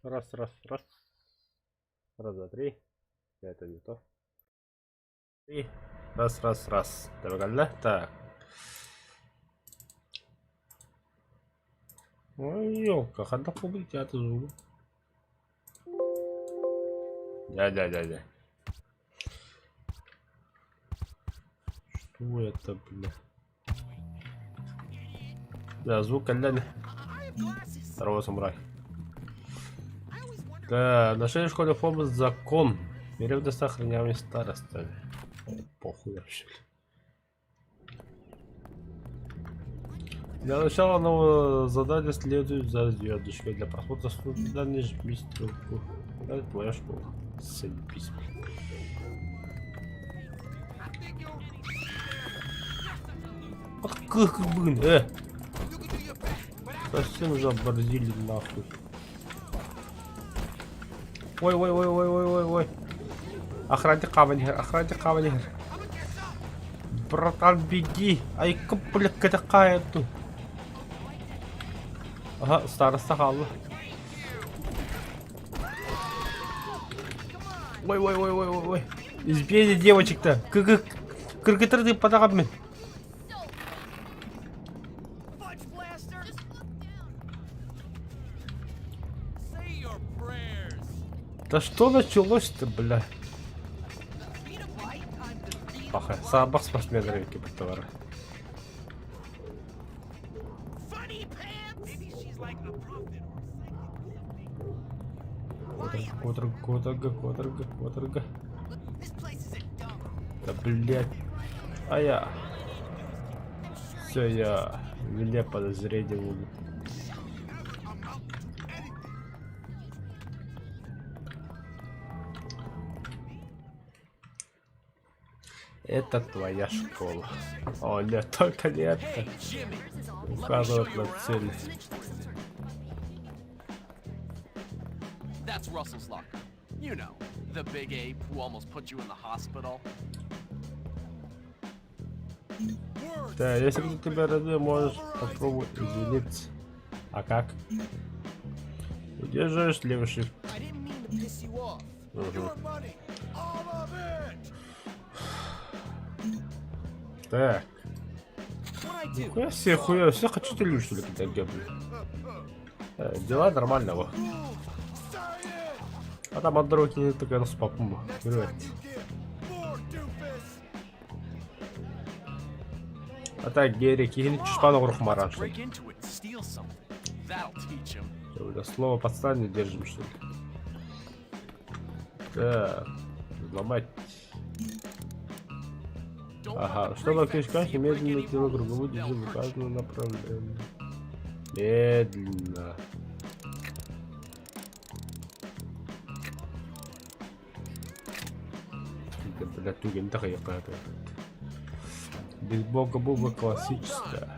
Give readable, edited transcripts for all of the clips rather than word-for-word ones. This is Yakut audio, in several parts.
Раз, раз, раз. Раз, два, три. Это не то. Три. Раз, раз, раз. Тэбэгэллэ. Так. Ой, ёлка, ханна буолбут театр звугу? Дя, дя, дя, дя. Что это, бля? Да, звук кэллэ. Здорово, самурай. Да, нашли в школе формы закон. Ревностно охраняемый старостами. Похуй вообще. Для начала нового задания следует за звездочкой. Для просмотра задания жми стрелку. Это твоя школа. Заебись, блин. Как блин, э! Совсем же оборзили нахуй. Ой, ой, ой, ой, ой, ой, ой. Охранник хааман иһэр, охранник хааман иһэр. Братан, беги! Ай, бля, такая тут. Ага, староста хаалла. Ой, ой, ой, ой, ой, ой. Избейте девочек-то. Кыргыттар тыыппатаҕым мин. Да что началось-то, бля? Паха, саабах спортсменнар эбикки товара. Куотрга, куотрга, куотрга, куотрга. Да блять. А я. Все, я вне подозрения буду. Это твоя школа. О, нет, только не это. Указывать на цель. That's Russell's locker. You know, the big ape who almost put you in the hospital. Да, если кто тебя родной, можешь попробовать извиниться. А как? Удерживаешь левый shift. Угу. Так. Нихуя себе, хуя, все хочу ты что ли, когда блин. Э, дела нормально, во. А там от дороги не такая спапу. А так, Герри, киһини чушпан оҕурух что ли? Слово пацан не держим, что ли? Так, взломать. Ага, чтобы открыть кашу, медленно делай круговую движение в указанном направлении. Медленно. Да, бля, түгэн тахайыкка Бейсболка буба классическая.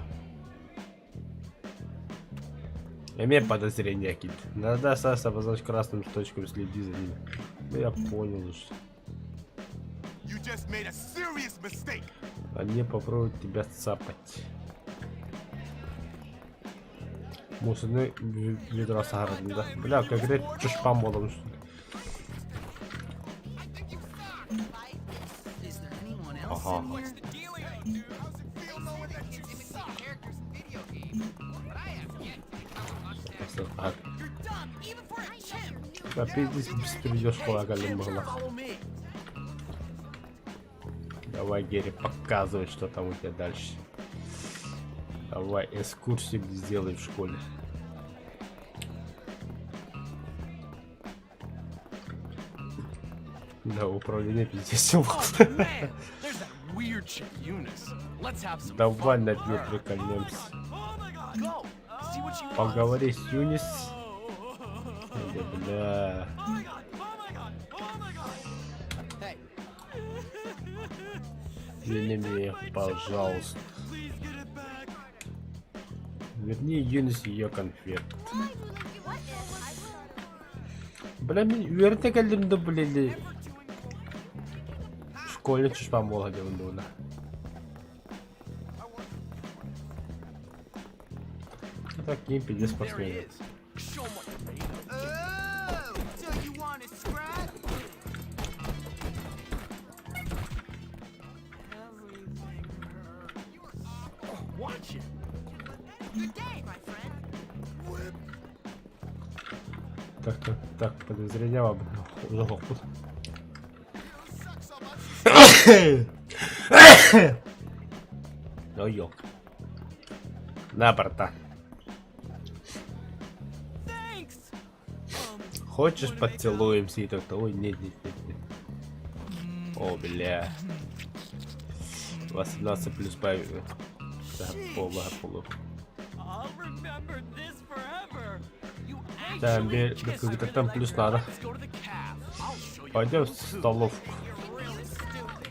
Имею подозрения какие-то. Надо Саса обозначить красным точком, следи за ними. Ну я понял уже. Они попробуют тебя цапать. Мусорный ведро сахарный, да? Бля, как говорят, чушпан буолабын что ли? Ага. Да пиздец, беспредел школа была. Давай, Герри, показывай, что там у тебя дальше. Давай, экскурсию сделай в школе. Да, управление пиздец. Давай на дне прикольнемся. Поговори с Юнис. Бля. Верни мне, пожалуйста. Верни Юнис ее конфет. Бля, мин үөрэтэ кэллим да блин. Школьник чушпан буола диэн буолла. Такие пиздец There he спортсмены. is. Show him what you're made of. Oh, so you want to scrap? Everything hurts. Watch it. Good day, my friend. Так, так, так, подозрение вам. Уже хоппут. Ну ёк. На, борта. Thanks. Хочешь, поцелуемся? И так ой, нет, нет, нет, нет. О, бля. 18 плюс павел. Пола, полу. I'll remember this forever. You Там, actually бе- kissed да, her. там плюс надо. Let's go to the caf. I'll show you Пойдем в who's who. столовку. You're really stupid.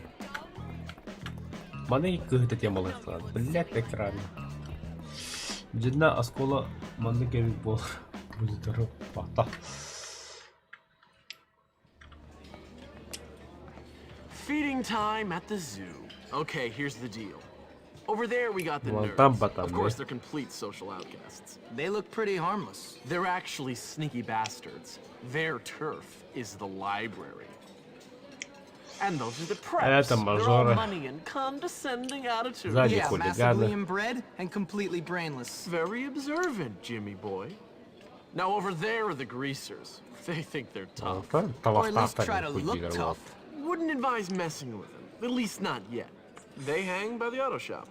Маны кыһыта темалыктар. Блять, экран. Дьиннэ оскуола маннык эбит буол. Будет бата. Feeding time at the zoo. Okay, here's the deal. Over there we got the Вон nerds. там ботан, Of course, да? they're complete social outcasts. They look pretty harmless. They're actually sneaky bastards. Their turf is the library. And those are the preps. Это They're all мажоры. money and condescending attitude. Сзади Yeah, massively хулиганы. inbred and completely brainless. Very observant, Jimmy boy. Now over there are the greasers. They think they're tough. Там Or at least try to look хуй tough. Wouldn't advise messing with them, at least not yet. They hang by the auto shop.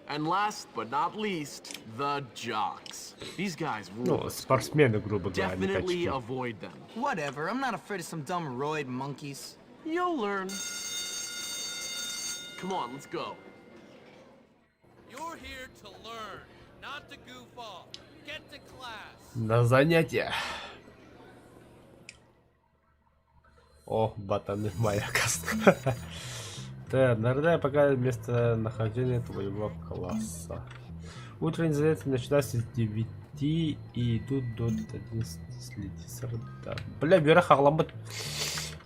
And last but not least, the jocks. These guys rule. Ну, спортсмены, грубо говоря, не Definitely качки. avoid them. Whatever, I'm not afraid of some dumb roid monkeys. You'll learn. Come on, let's go. You're here to learn, not to goof off. Get to class. На занятия. О, ботаны моя каста. Так, наверное, пока местонахождение твоего класса. Утренние занятия начинаются с 9 и идут до 11. Следи за радаром. Бля, бера хагламбат.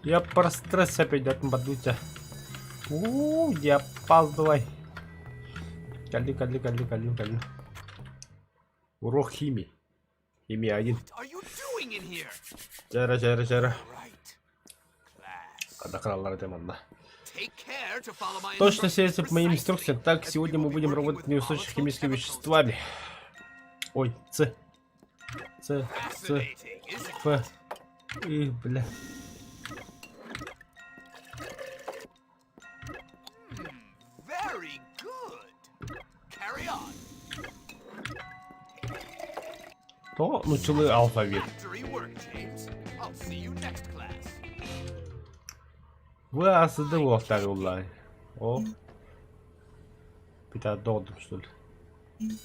Я про стресс опять отмадутя. У, я опаздывай. Кали, кали, кали, кали, кали. Урок химии. Химия 1. What are you doing in here? Жара, жара, жара. Right. Class. Когда краллар это манна. Take care to follow my Точно instructions следуйте моим precisely, инструкциям. Так, as сегодня we мы will be будем working работать with невысокими volatile химическими chemicals веществами. Ой, С. С, С, Fascinating, isn't it? Ф. И, бля. Very good. Carry on. То научили алфавит. Factory work, James. I'll see you next class. Вы АСД оставил, О. Пита додом, что ли?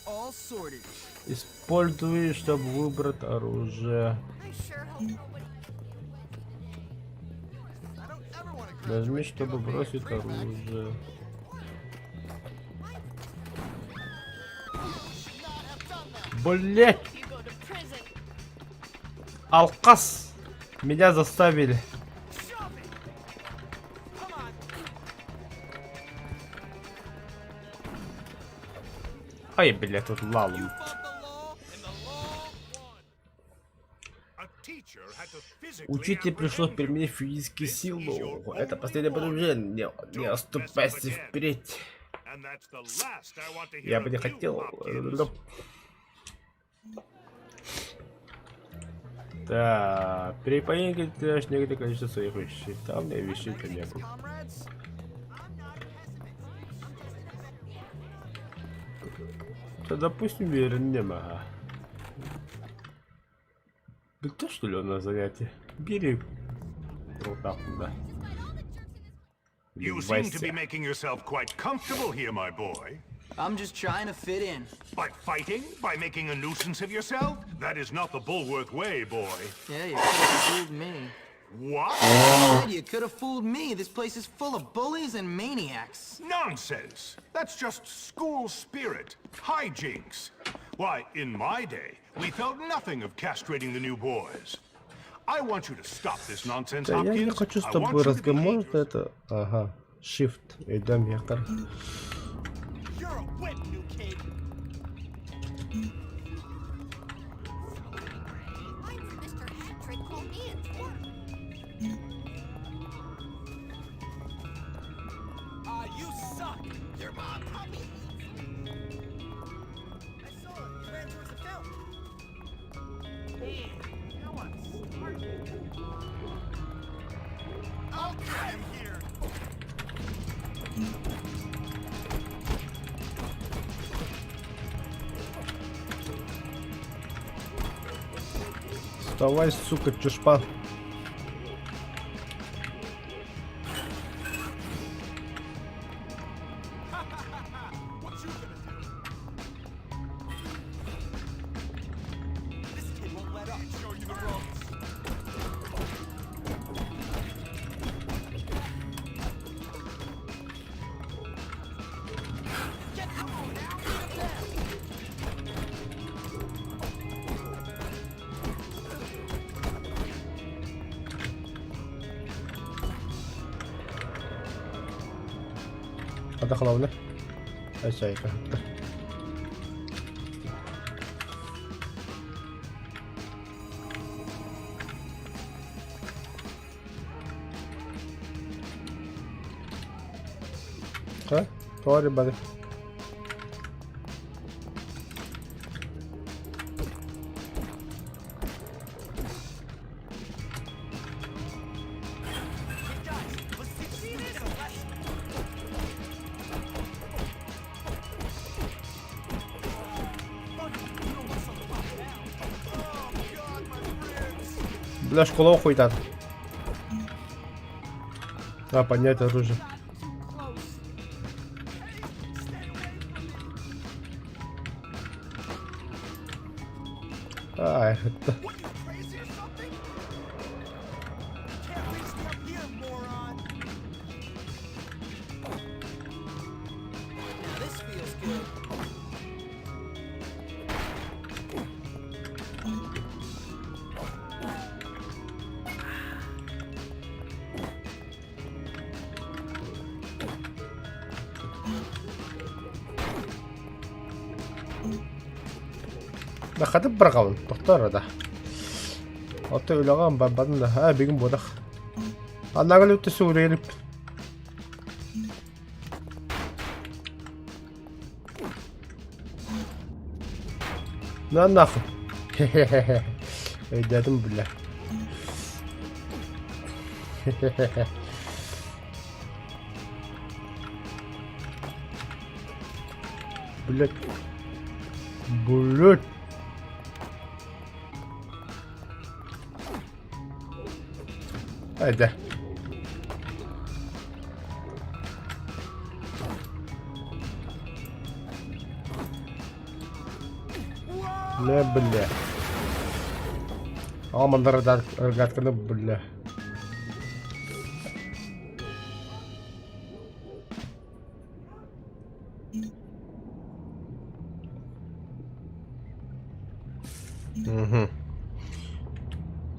All sorted. Используй, чтобы выбрать оружие. I don't ever want to Нажми, чтобы бросить оружие. Блять! You go to prison. Алкас! Меня заставили. Ай, блядь, тут лалу. fought the law, and the law won. Учитель пришлось применить физические силы. Это последнее предупреждение. Не, не оступайся вперед. Я бы не хотел. Так, перепоинки теряешь некоторое количество своих вещей. Там у меня вещей-то не было. Comrades? Да, допустим, верен не могу. Да то, что ли, он на занятии? Бери. Вот так, да. You seem to be Вася. making yourself quite comfortable here, my boy. I'm just trying to fit in. By fighting? By making a nuisance of yourself? That is not the Bulworth way, boy. Yeah, you could have fooled me. What? Said you could have fooled me. This place is full of bullies and maniacs. Nonsense! That's just school spirit. Hijinks. Why, in my day, we felt nothing of castrating the new boys. I want you to stop this nonsense, Да я не Hopkins. хочу с I want тобой you to разговаривать, behave yourself. это... Ага, shift, идем, я You're a wet new kid. Вставай, сука, чушпан. Хата холобуна. Ачайка. Ха? Тоҕо бары? Бля, школа хуйтат. А, поднять оружие. А, это... Да хатып быраҕабын, тохтоор да. Ото үлэҕэ барбатын да, аа бүгүн буолах. Аннагыл үттэ суурайылып. На нахуй. Хе-хе-хе. Өйдөөтүм бля. Хе-хе-хе. Блять. Блять. Haydi. Не, бля. Амандар рогатканы, бля. Угу.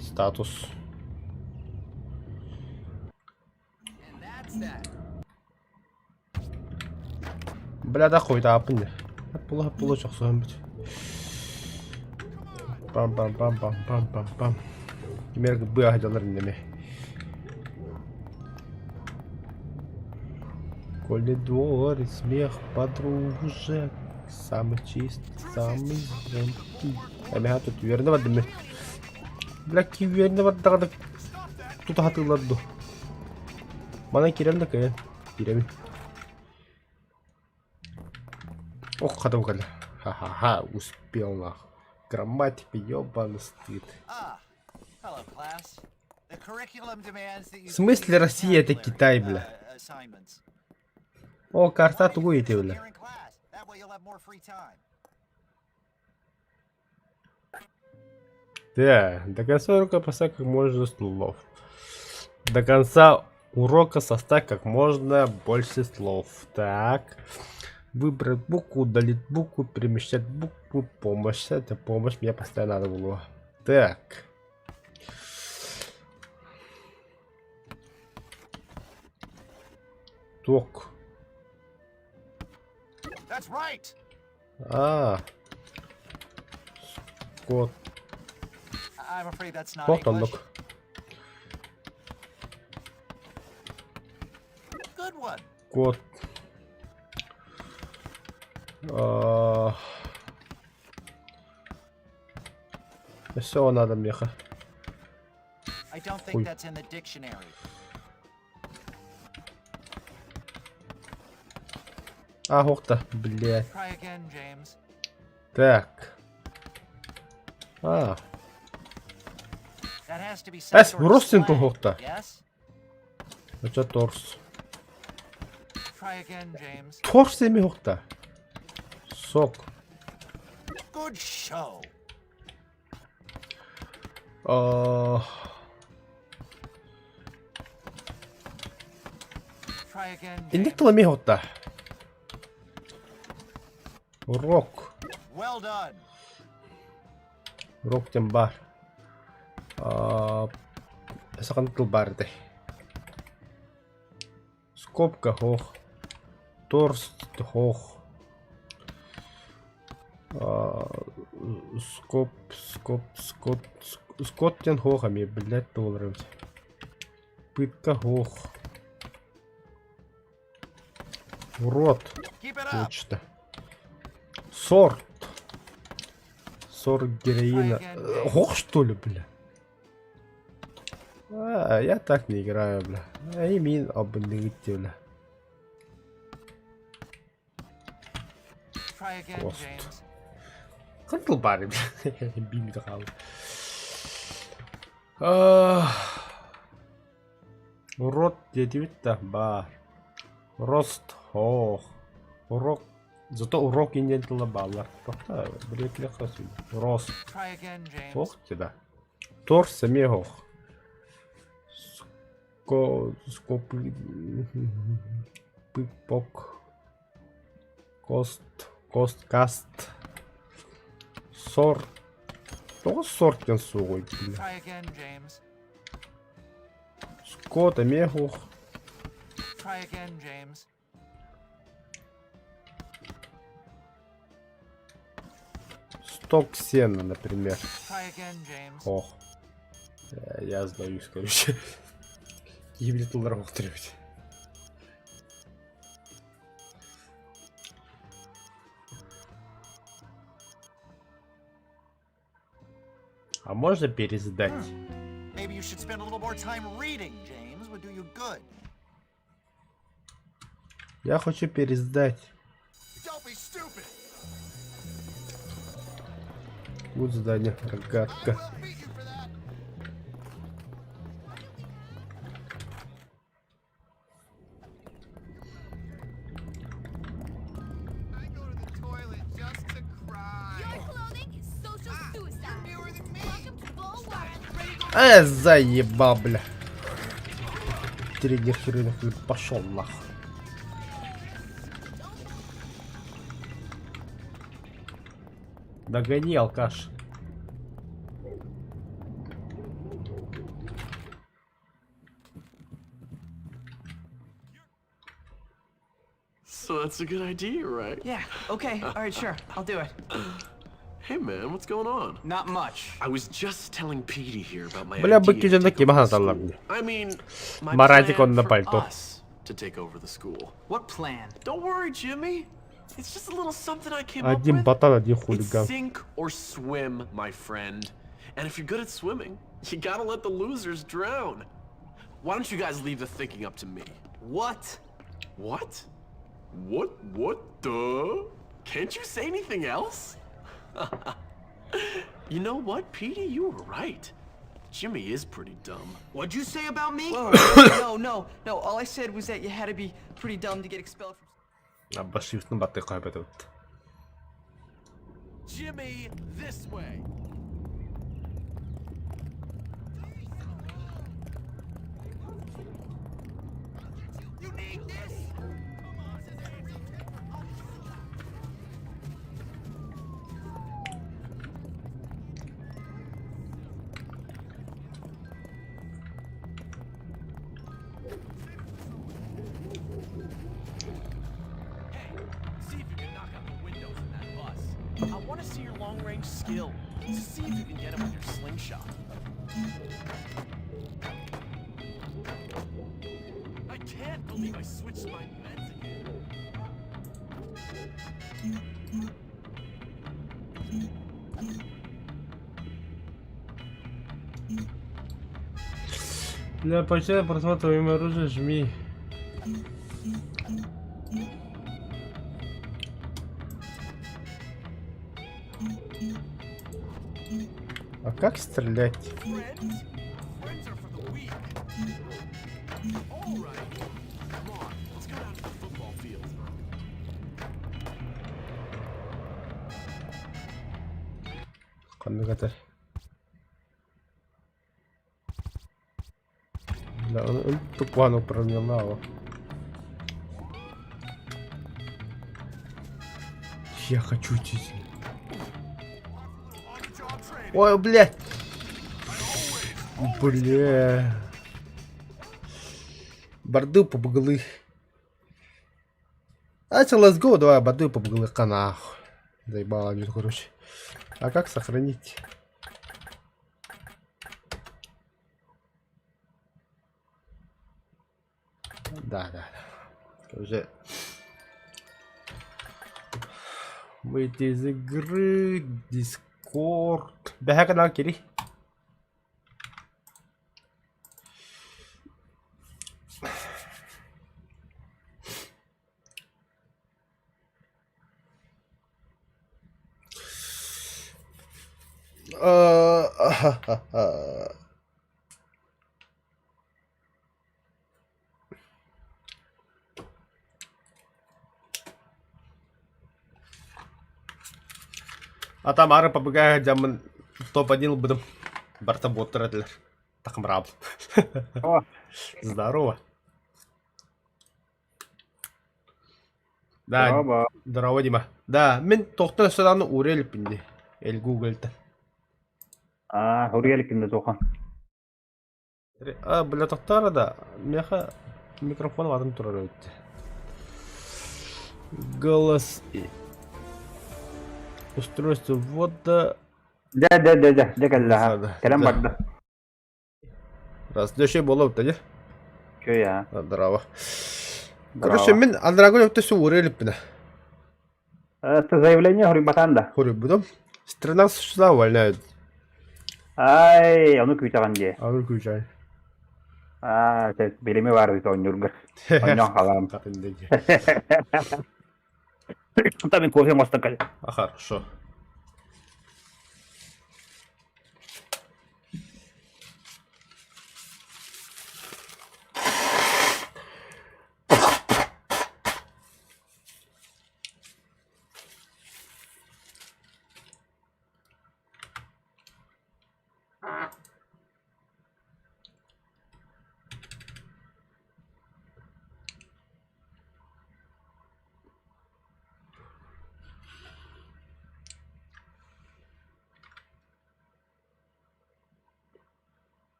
Статус. Бля, да хуй да апын. Була була чохсоон бит. Пам пам пам пам пам пам пам. Кимер быа дьалар неме. Коридор, смех подружек, самый чистый, самый звонкий. Эмэһэ тут үөрэнэ бардым мин. Бля, ки үөрэнэ бардаҕына тута хатыылар ду. Манан киирэн да кыайан киирэбин. Ох, хатым кэллэ. Ха-ха-ха, успел нах. Грамматика, ёбаный стыд. В смысле Россия это Китай, бля? О, карта тугу ити, бля. Да, до конца урока поставь как можно слов. До конца урока составь как можно больше слов. Так. Выбрать букву, удалить букву, перемещать букву, помощь. Это помощь мне постоянно надо было. Так. Ток. Аа. Скот. Туох да оннук. one. Кот. А, Все надо меха. I don't Хуй. think that's in the dictionary. А, ух-то, блядь. Try again, James. Так. А, That has to be some Эс, sort of Ростин slang, туһуохта. Yes? Это торс. Try again, James. Торс эми хуохта. Сок. Good show. А, Try again, Инник James. тыла ми хуохта. Урок. Well done. Урок диэн баар. А, Сахан тыл баар этэй. Скобка хоох. Торс хоох. А, Скоп, скоп, скот, скот диэн хоох эмиэ, блядь, туолар эбит. Пытка хоох. Урод. Keep it up. Точно. Сорт. Сорт героина. Ох, что ли, бля? А, я так не играю, бля. I mean, обныгите, бля. Try again, Кост. James. Хантыл бары, бля. Бим хаал. Урод диэтибит да баар. Рост хоох. Урок. Зато урок иннен тыла баалар. Тохта, бля, Рост. Try again, James. Ох тебя. Торс эмиэ ох. Ско... Скоп... Пыпок. Кост... Кост... Каст. Сорт. Тоҕо сорт диэн суоҕуй бля. Try again, James. Скот эмиэ ох. Try again, James. Сток сена, например. Try again, James. Ох. Я сдаюсь, короче. Ебли тыллар охтырыбыт. А можно пересдать? Maybe you should spend a little more time reading, James. Would do you good. Я хочу пересдать. Don't be stupid. Вот задание, рогатка. I will beat you for that. I go to the toilet just to cry. Your clothing is social suicide. Newer than me. Welcome to Bulwark. Заебал, бля. Три хрена пошел нахуй. Догони, алкаш. So that's a good idea, right? Yeah, okay, all right, sure. I'll do it. Hey man, what's going on? Not much. I was just telling Petey here about my Бля, idea быки to дьоно take ким over the аһаталлар school. мне. I mean, my Маратик plan он на for пальто. us to take over the school. What plan? Don't worry, Jimmy. It's just a little something I came up Один with. ботан, один It's хулиган. sink or swim, my friend. And if you're good at swimming, you gotta let the losers drown. Why don't you guys leave the thinking up to me? What? What? What? What the? Can't you say anything else? You know what, Petey? You were right. Jimmy is pretty dumb. What'd you say about me? Whoa, no, no, no. All I said was that you had to be pretty dumb to get expelled from. Башивтын баты кайбет. Jimmy, this way. You need this? Hey, see if you can knock out the windows in that bus. I want to see your long-range skill. To see if you can get him with your slingshot. I can't. believe I switched my meds again. Для получения просмотра имя оружия жми. А как стрелять? Friends? Friends are for the weak. All right. Come on, let's go down to the football field. Ханнык этэр? Да, он тупо управляло. Я хочу учить. Ой, блядь. Бля. Барды побыглы. Давайте, let's go, давай, барды побыглы нахуй. Заебало мне, короче. А как сохранить? Да, да, да. Уже выйти из игры, Discord. Бэһэ канал кири. А там ары побегая дьаммын топ-1 ылбытым. Барта боттар этилэр. Такымраб. О. Здорово. Да, Здорово. здорово, Дима. Да, мин тохтон өссө уура иликпин дии. Эл Google-тан. Аа, хуруйа иликкин да суохан. А, бля, тохтара да, миэхэ микрофон атын турар эбит. Голос и устройство ввода. Дьэ, дьэ, дьэ, дьэ, дьэ кэллэ аһа. Кэлэн барда. Раз, дөшө буолуо дьэ. Үчүгэй аа. Здорово. Короче, мин андрагон өттөсү уура иликпинэ. Это заявление хоруйбатаан да? Хоруйбутум. С 13 числа увольняют. Ай, ону күүтэҕин дии. Аны күүчээн. Аа, билими баар эбит оонньуургар. Оонньоон халаам. Там мен кофе оҥостон кэлэ. А хорошо.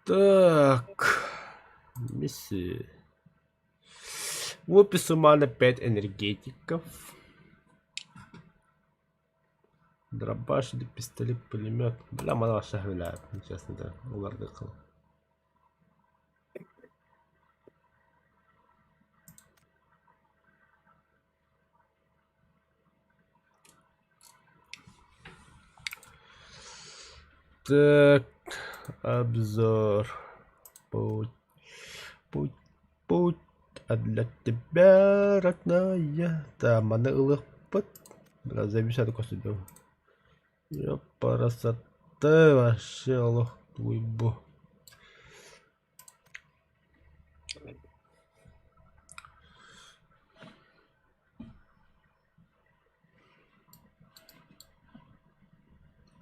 Так, миссии. В описи у 5 энергетиков. Дробаш или пистолет, пулемет. Бля, мана шахвиляет, честно, да. Улардыкал. Так, обзор. Путь, путь, путь. А для тебя, родная. Да, маны ылыхпыт. Бля, зависит от костюма. Ёпарасоте, вообще лох твой бо.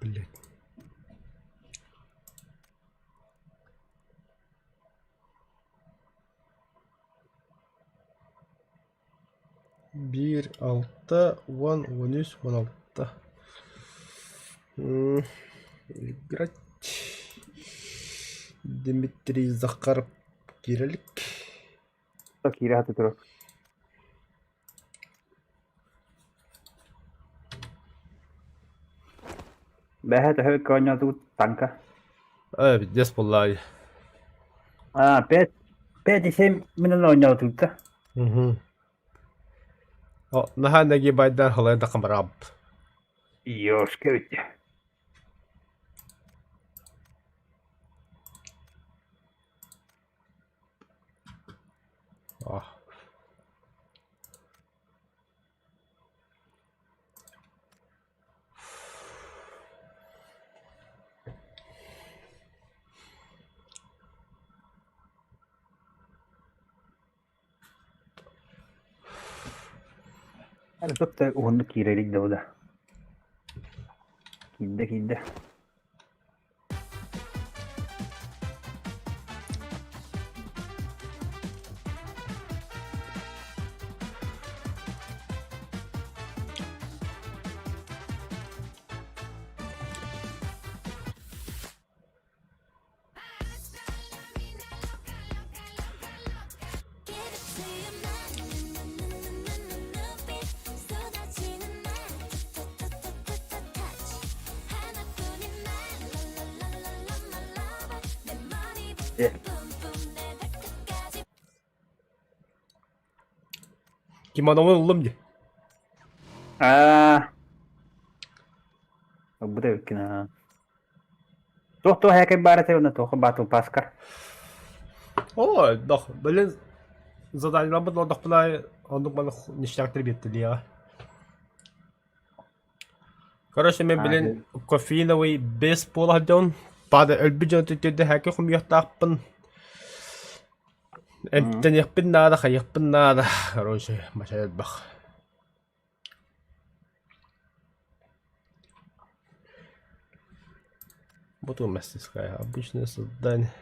Блять. Биир 6, 10, 13, 16. Играть. Дмитрий Захаров киирэлик. Киирэ хаты турар. Бэһэ төһө оонньоотубут танка? Э, пиздец буоллаай. А, 5 5,7 минут оонньоотубут да? Угу. О, наһаа нагибайдан халайан да хамараабыт. Ёшка ведь. А. Тут уһуннук киирэрик да да. Киирдэ киирдэ. Кимоноҕун ыллым дии. Аа. Ылбыт эбиккин аа. Туох туох һээкэй баар этэ уонна туохха Battle Pass-кар? Оо, элбэх. Блин, заданиеларбын олордохпуна оннук маны ништяктары биэртэлиэҕэ. Короче, мен блин кофеиновый без буола сылдьабын. Паада өлбүт дьону түттүрдэ һээкэй хомуйуохтаахпын. Эмтэниэхпин наада, хайыахпын наада. Короче, бача элбэх. Вот у мастерская. Обычное создание.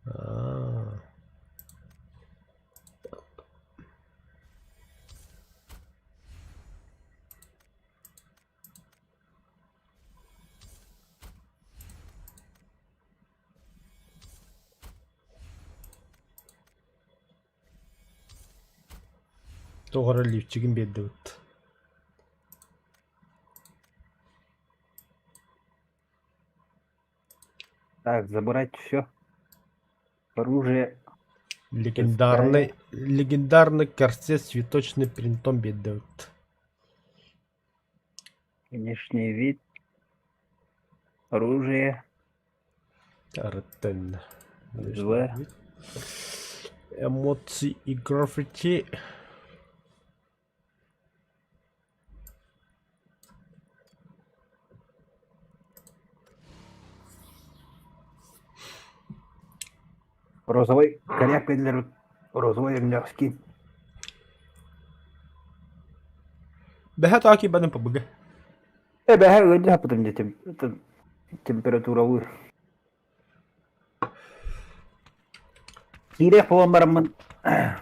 А-а-а. Тоҕо эрэ лифчигин биэрдибит. Так, забрать все. Оружие. Легендарный, легендарный корсет с цветочным принтом биэрдибит. Внешний вид. Оружие. Арыттан. В. Эмоции и граффити. Розовый коряк для розовый огневский. Бэһэ таки баны побыга. Э, бэһэ ыалдьа потом температуралыыр. Киириэх буолан бараммын э,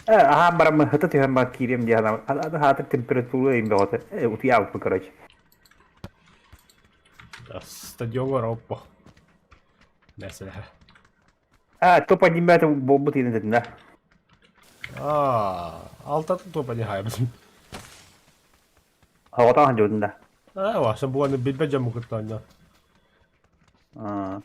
аһаан бараммын сыта түһэн баран киириэм дии санаабыт. Аһаатар температура ыйым бөҕөтө. Э, утуйаабыппын короче. Стадиоҥҥа оппо. Нәрсэлэһэ. А, то поднимает буолбут иһин этин да. Аа, алтатын то поднимаем. Оҕотоох дьуутун да. Аа, васа буаны билбэт дьоммун кытта оонньоон. Аа.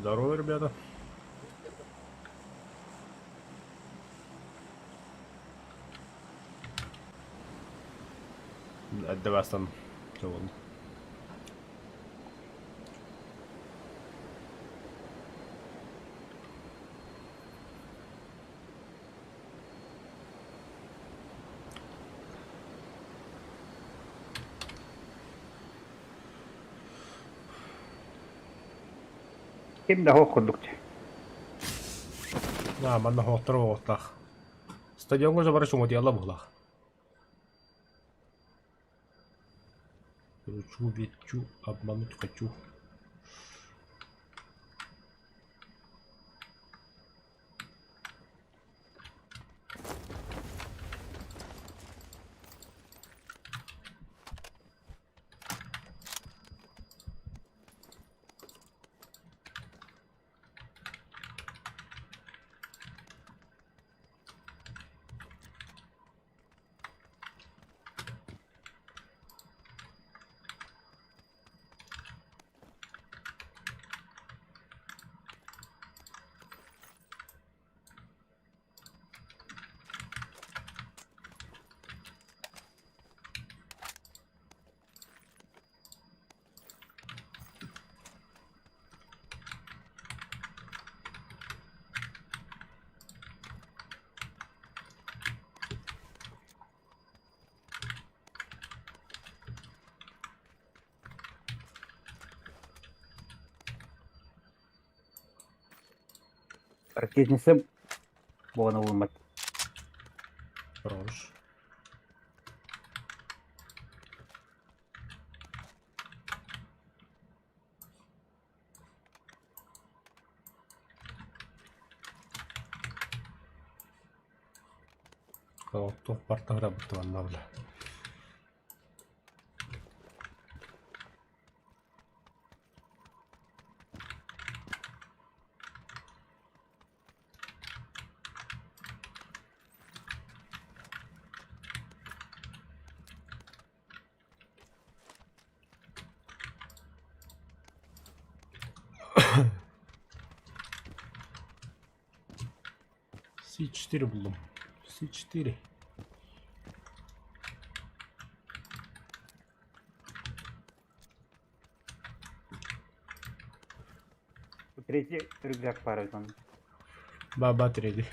Здорово, ребята. Отдавастан. Вон. Ким да суох курдук дии. Аа, манна хоһоттор оҕуохтаах. Стадиоҥҥа дьэ бары чуҥатыйаллар быһыылаах. Кручу, верчу, обмануть хочу. Ракетница буолан ылыммат. Хорош. Туох бартаһыра быттыбанна бile. С4 буллум. С4. Третий рюкзак пара там. Баба третий.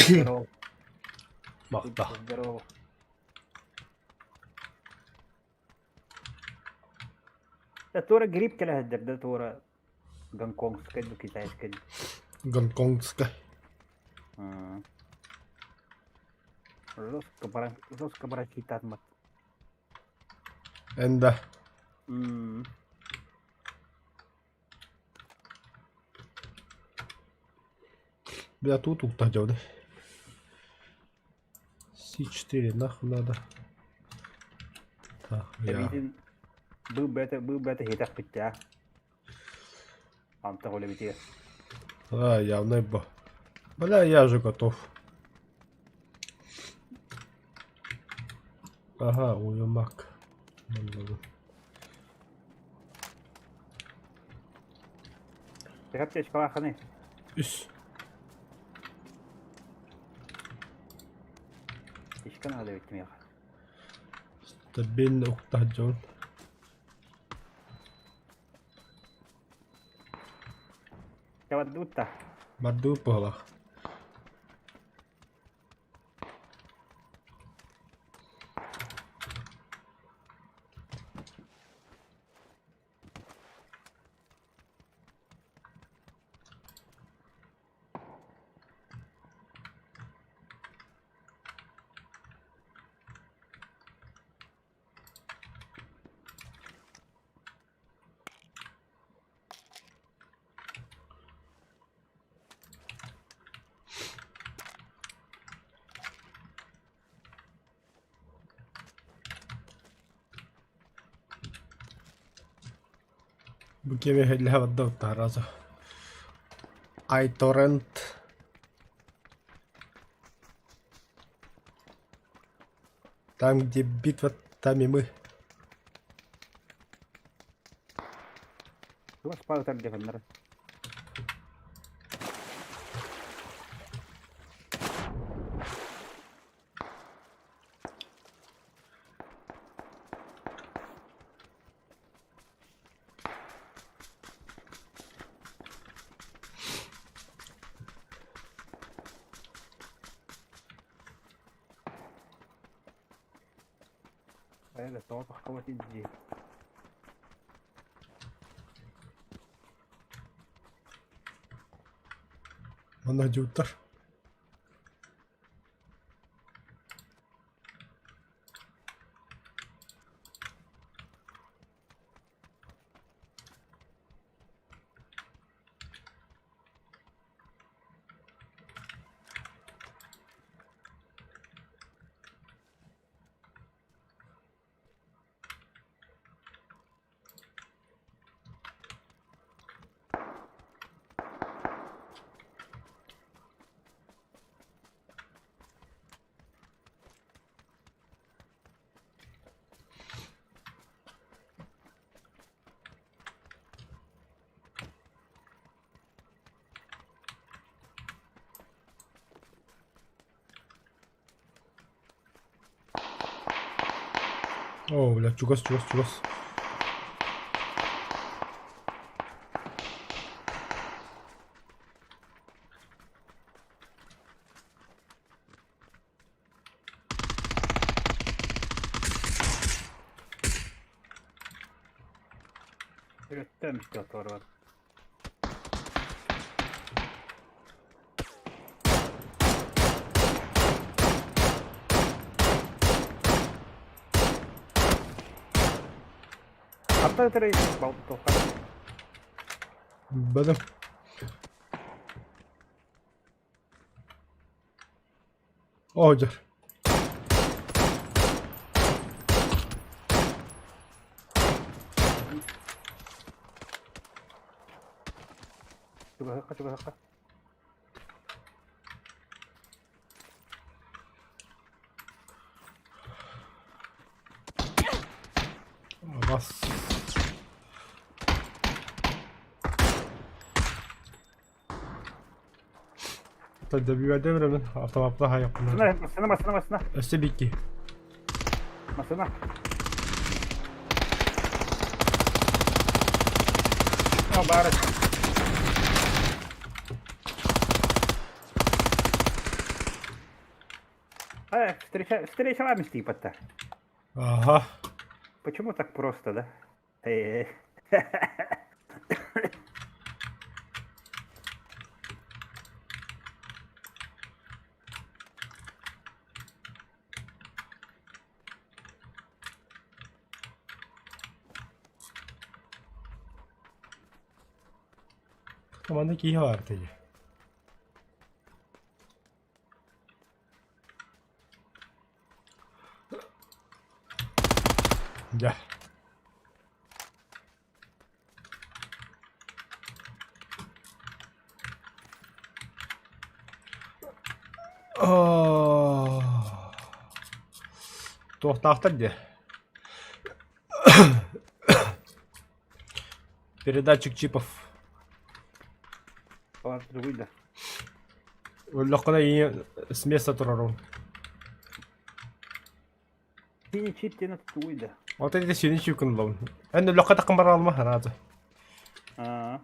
Здорово. Махта. Здорово. Да туора грипп кэлэ сылдьар да туора Гонконгскай ду китайскай. Гонконгскай. Жестко бара жестко бронхитатмат. Энда. Бля, тут укта да? С4 нахуй надо. Так, я. Был бы это, был бы это хитах пиття. Антах оля А, явно бо. Бля, я уже готов. Ага, уймак. Аптечкалаахыный? Үс. Ишкан наада эбит миэхэ. Стабильно уктаах дьон. Чабардуутта. Бардыбыт быһалаах. Бу киэми иһиллэһэ барда сразу. iTorrent. Там, где битва, там и мы. Туох спаҕытар дьаһаннар. Хайа тоҕо таххабат дии. Манна дьууттар. Оо, бля, чугас, чугас, чугас. Өрөттөм оторват. Ханта өтөрөйсүн балтоха. Бадам. Оо, дьэр. Чугаһыкка чугаһыкка. Бас. Добивать времен, автоматла хайаппын. Массына массына массына. Өссө бикки. Массына. О, баар. Э, встреча, встреча типа-то. Ага. Почему так просто, да? Э. Манна киһи баар дии. Дьэ. Туохтаахтар дии. Передатчик чипов. Другой да. Өллөххүнэ ийэ с места турарун. Синий чип диэн тугуй да. Вот это синий чип кынлабын. Эн өллөххө такын бара алма хараазы. Аа.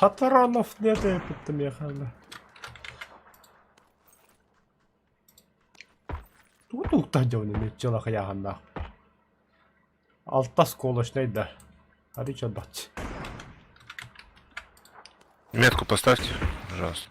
Патронов нет эпиттим яхана. Тугу тугтах дьону меччила хайаһаннаах. Алта сколочнай да. Арича бач. Метку поставьте, пожалуйста.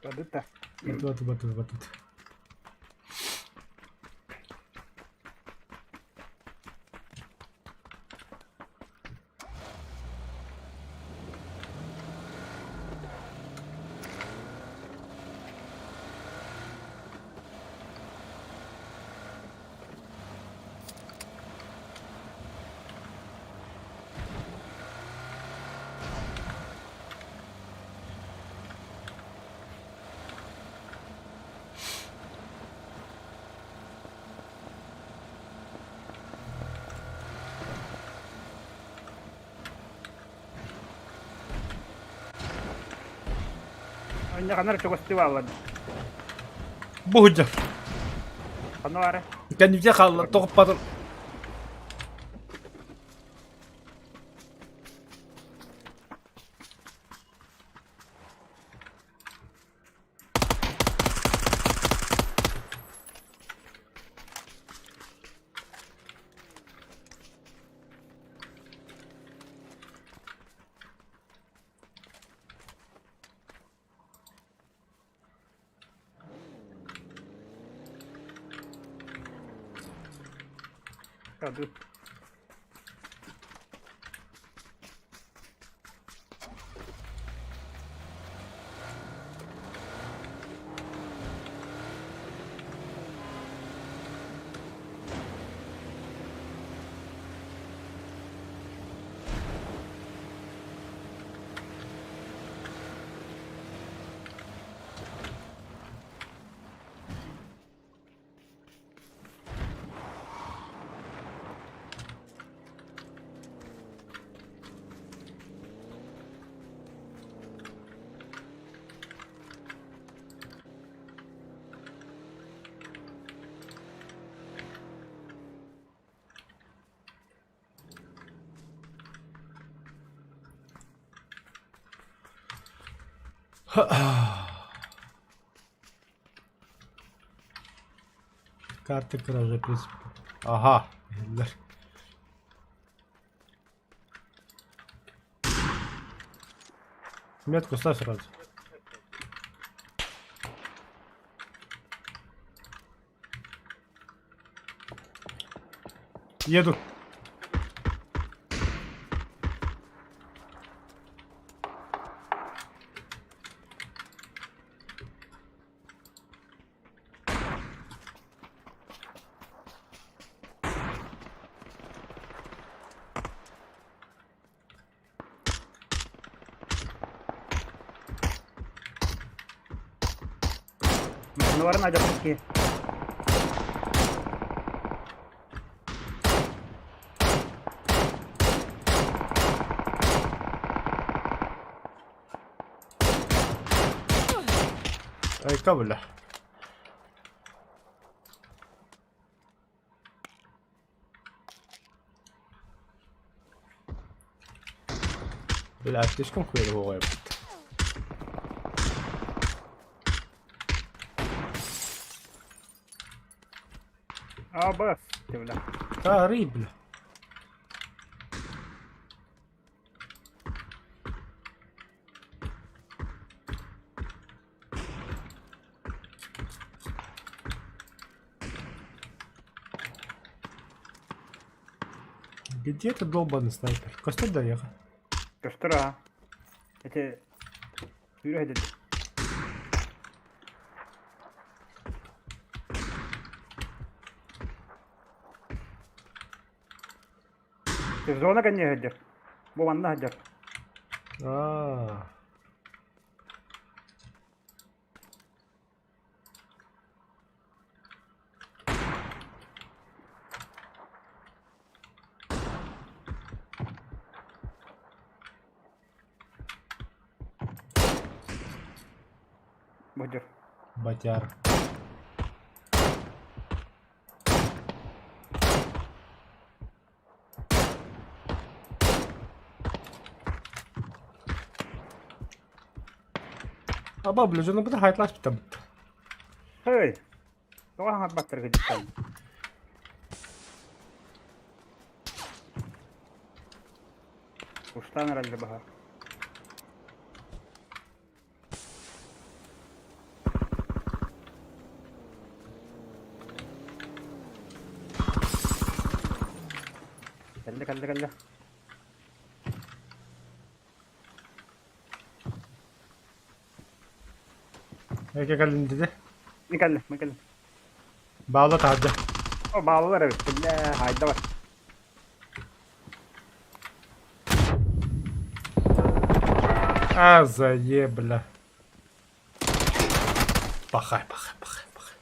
Бадыта. Батут, батут, батут. Анньаханар чугастыы бааллар. Бу сылдьар. Ханна баара? Кэннибитигэр хаалла, тоҕуппатым. Hadi. Карта кражи, в принципе. Ага, биллэр. Метку ставь сразу. Еду. Нуарын адьаппыт киһи. Айка, бля. Бля, слишком хуево. А, бас, ты, бля. Да, рыб, бля. Где этот долбанный снайпер? Костер доехал. Көстөр аха. Эти... Сүүрэ сылдьар. Зона кэннэ сылдьар. Бу манна сылдьар. А. Бу сылдьар. Батяр. Аба, бля, дьоно быта хайтласпыта. Хей! Тоҕо хаҥарбаттарга дьиттэн. Устаан эрэллэр баһаар. Кэллэ, кэллэ, кэллэ. Эке кэллин диди. Мин кэллим, мин кэллим. Баалла таһырдьа. О, бааллар эбит. Биллэ, хайда бар. А, заебля. Пахай, пахай, пахай, пахай.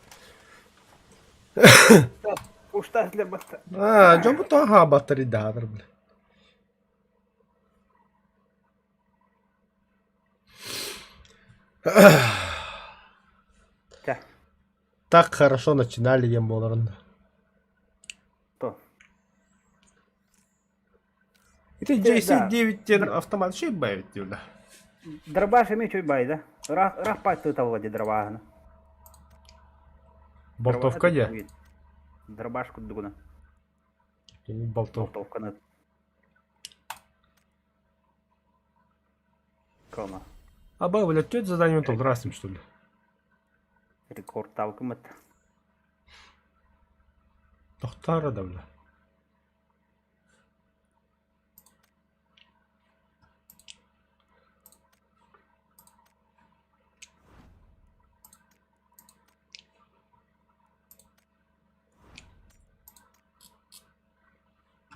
Устас баста. А, дьон бу аха батарейдаатар бля. Так хорошо начинали диэн буоларын. То. Ити JC9 диэн автомат шей баайбыт дииллэр. Дробаш эмиэ үчүгэй баай да. Ыраах ыраах баайтыы талла дии дробаһыны. Болтовка дии. Дробаш курдугуна. Болтов. Болтовканы. Кома. Аба, блядь, что это задание толдрасим, что ли? Рекорд талкымыт. Тохтара да, бля.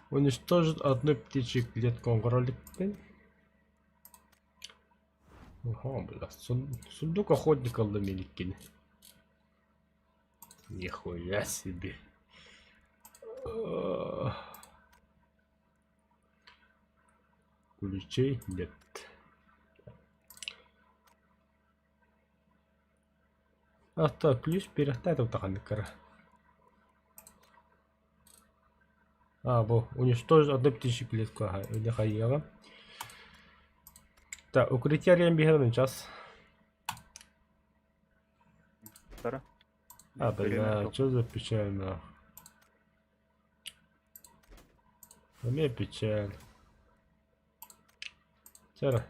Уничтожить одну птичью клетку оҥороликпин. Ага, бля, сундук охотника ыллым Нихуя себе. Ключей нет. А так, ключ перехтает вот так А, бу, уничтожить одну птичью клетку, ага, или хаела. Так, укрытие биһиэн час. А, бля, что за печаль, нах. У меня печаль. Чара.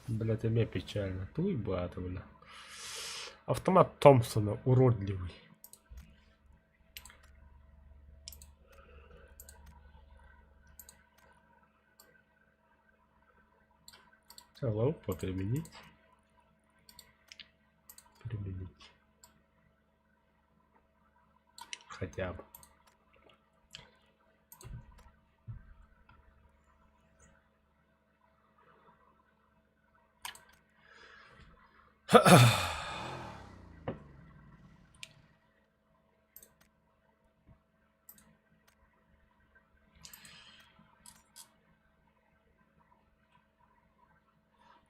Блядь, мне печально. Туй бата, бля. Автомат Томпсона уродливый. Лоу применить. Применить. Хотя бы.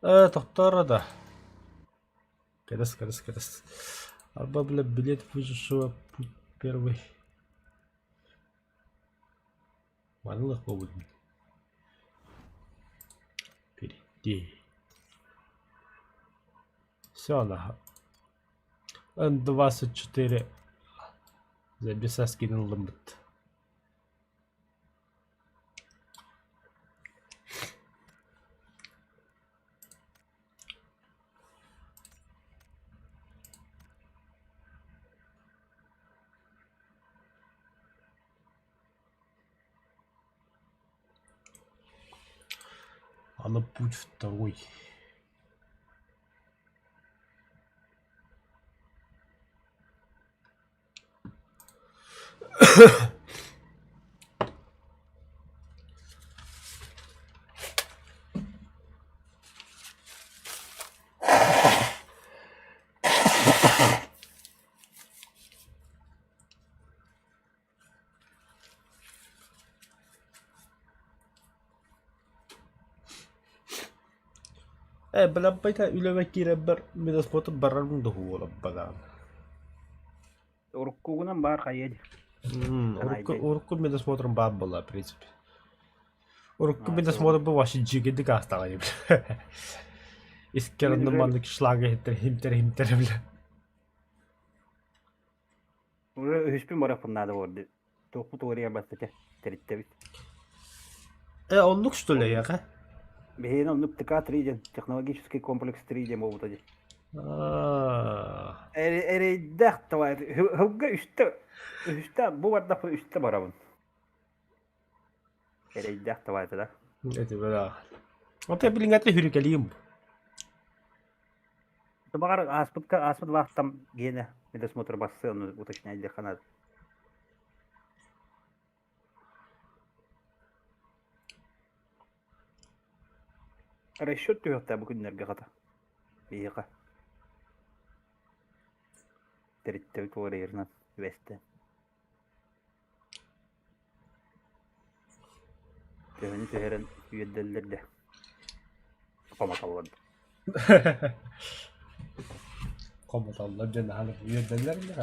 Э, тохтоор да. Кэтэс, кэтэс, кэтэс. Арба, бля, билет выжившего путь первый. Манылых буолбут. Перейти. Все, она. Н24 забеса скинулыммыт. Аны путь второй. Ээ, балабайта үлэбэ киирэрбэр медосмотр барарым да уолаббадаан. Уруккугунан баар хайа дии. Урукку урукку медосмотрым баар буолла, в принципе. Урукку медосмотр бу вообще дьигэдик аастаҕа дии. Искер онно маннык шлага иһиттэр химтэр химтэр бля. Уже үһүспүн барыахпын наада буолла. Туохпут уларыйар бастакы тэриттэбит. Э, оннук что ли, эйиэхэ? Биһиэнэ оннук ТК-3 диэн, технологический комплекс 3 диэн буолбута дии. Аа. Эрэйдээх давай, сылга үстэ, үстэ, бу бардахпын үстэ барабын. Эрэйдээх табаата да. Это да. Вот я билиҥҥэ хүрүкэлиим. Баҕар ааспытка ааспыт вахтам гиэнэ медосмотр бассы ону уточняй диэххэ наада. Расчет түһүөхтээх бу күннэргэ хата. Биһиэхэ. Тэриттэбит уларыйарынан түбэстэ. Төһөнү түһэрэн үөрдэллэр да хомотоллор. Хомотоллор дьэ наһаа үөрдэллэр да.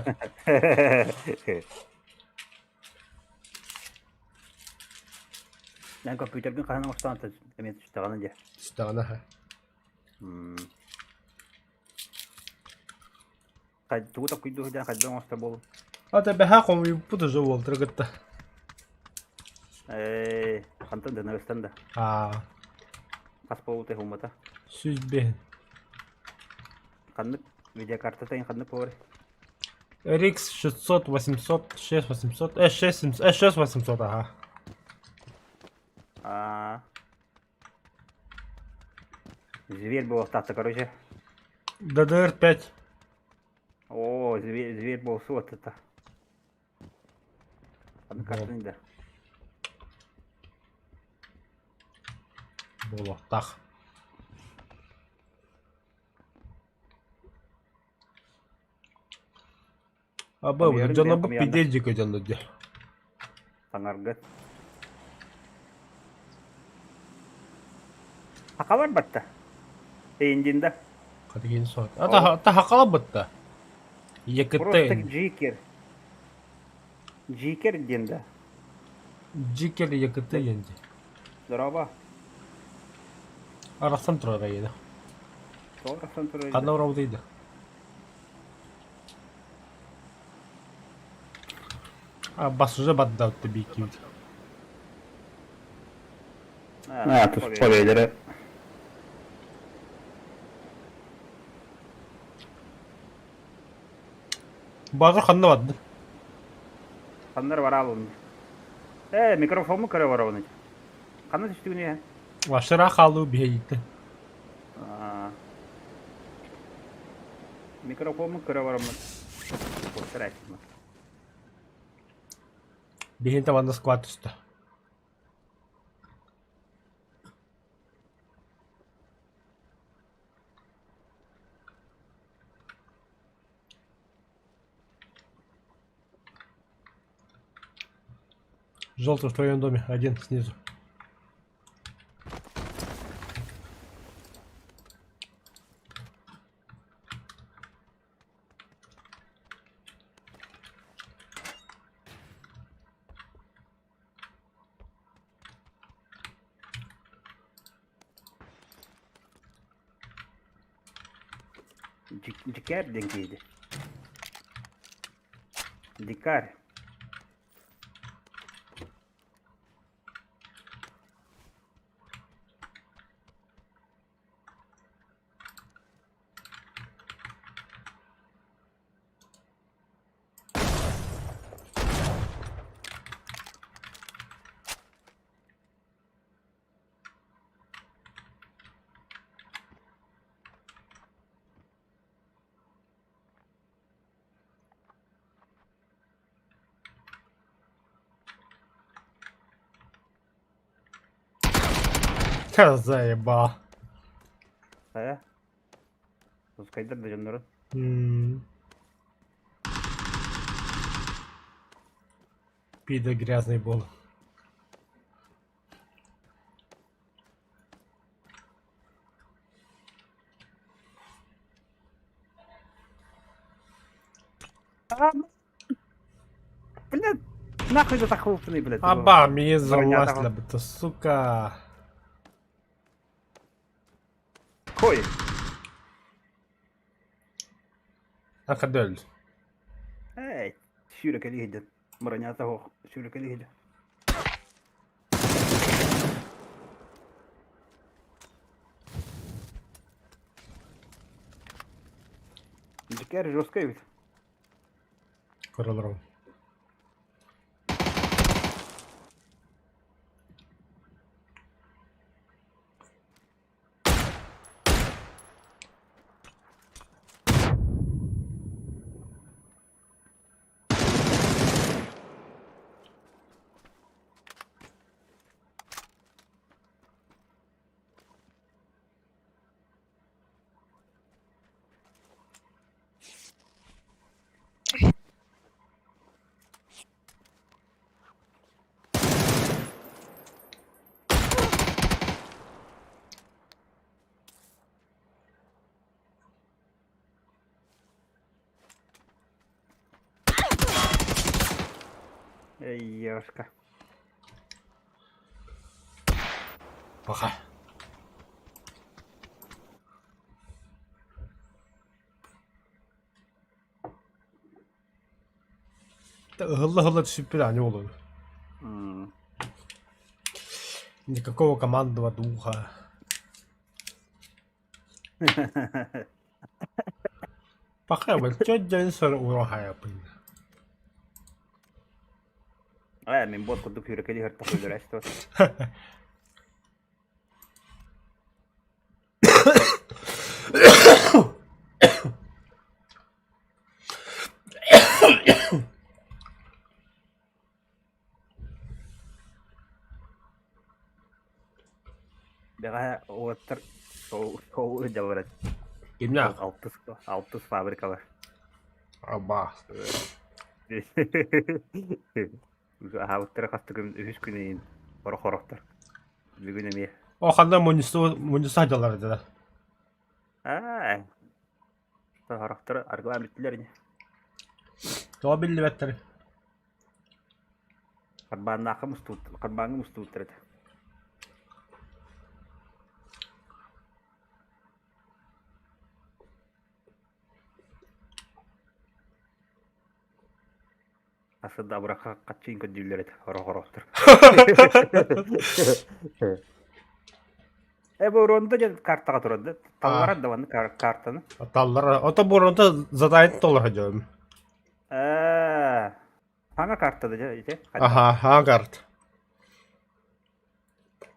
Эн компьютергын хаһан оҥостоон эмиэ түстэҕинэ дьэ. Түстэҕинэ ха. Тугу токуйдуу сылдьан хайдах оҥостор буолуҥ? Ата бэһээ хомуйбуппут уже уолтары кытта. Ээ, хантан да нырыстан да. Аа. Хас буолбутай хуммата? 105. Ханнык видеокартата ин ханнык буолар? RX 600, 800, 6800, э 6 э 6800 ага. Аа. Зверь буолуохтаахта, короче. ДДР-5. О, зверь, зверь буолсу это. Ханнык картаны да. Буолуохтаах. Аба, Хомуйарын дьоно бэйэм бу хомуйааннар. пидельдик дьоно дии. Таҥаргыт. Хакалар батта. Эйиндинда. Хатыгин сот. Ата ата хакала бытта. Просто ЕКТ. джикер. Джикер диэн да. Джикер ЕКТ диэн дии. Здорово. Арахсан турар эйиэнэ. Тоҕо арахсан турар Ханна барабытый да? А бас уже баддаутта бииккибит. А, туспа бэйэлэрэ. Базар ханна барды? Ханнар бараалын. Э, микрофому көрө барабын. Ханна түстүгүн иһэ? Вашыра хаалыы биһиэйиттэ. Микрофоммун көрө бараммын постарайтыммын. Биһин табанна сквад түстэ. Желтый в твоем доме, один снизу. Дикарь диэн киһи Дикарь. Ха, заебал. Хайа? Пускайдар да дьоннорун. М. Пида грязный был. Блядь, нахуй ты захлопный, блядь. Аба, мне Броня залазила бы то, сука. Кой? Акадөл. Эй, сүүрэкэлии сылдьан. Бронята суох, сүүрэкэлии сылдьан. Дикарь жесткий эбит. Көрө олоробун. Эй, Пока. Ыһылла-ыһылла түсүппүт аанньа буолуо. Никакого командного духа. Пока дьон уруһайабын. Ээ, мин бот курдук сүүрэкэлии сырыттах өлөрөөччү. Бэҕэһээ уолаттар шоу ыдьаллар этэ. Кимнээх? Алтыс, алтыс фабрикалар. Абаас. Аһаабыттара хас да күн үһүс күн иһин хорох-хорохтор. Бүгүн эмиэ. О, ханна мунньусту мунньуста сылдьаллар этэ да? Аа, хорохтор аргылаан бүттүлэр ини. Тоҕо биллибэттэр? Харбааннаахха мустубут, харбааҥҥа мустубуттар этэ. Асы да абырахха хаччыын көрдүүллэр этэ, орох-орохтор. Э, бу Рондо диэн картаҕа турар да? Талларар да маннык картаны? Таллара. Ото бу Рондо задайын толоро дьон. Ээ, Саҥа карта да дьэ ити. Аха, саҥа карта.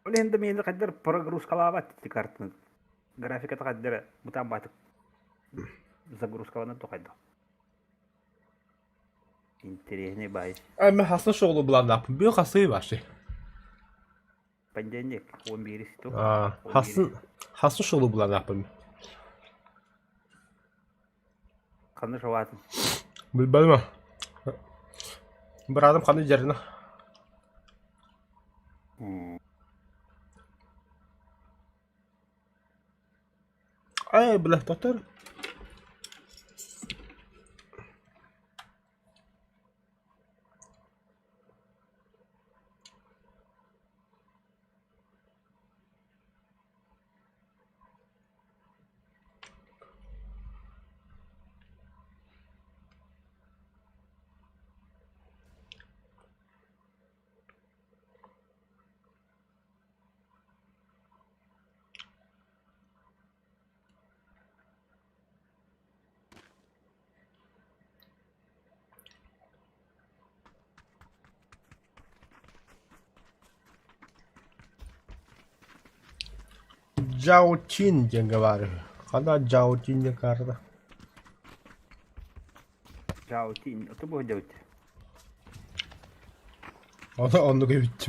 Ол иһин да миэнэ хайдах прогрузкалаабат ити картаны. Графиката хайдах бытаан баатык загрузкаланар тухайда. Интэриэһинэй баай. Эми хасын шоғлу буланнааппын. Бү хасы вообще. Понедельник, 11 ту. А, хасын хасын шоғлу буланнааппын. Ханна шабаатын? Билбэтим. Быраатым ханна дьарына. Ай, бля, татар. Джаутин диэҥҥэ баар үһү. Ханна Джаутин диэн каарта? Джаутин, это будет делать. Ону оннук эбит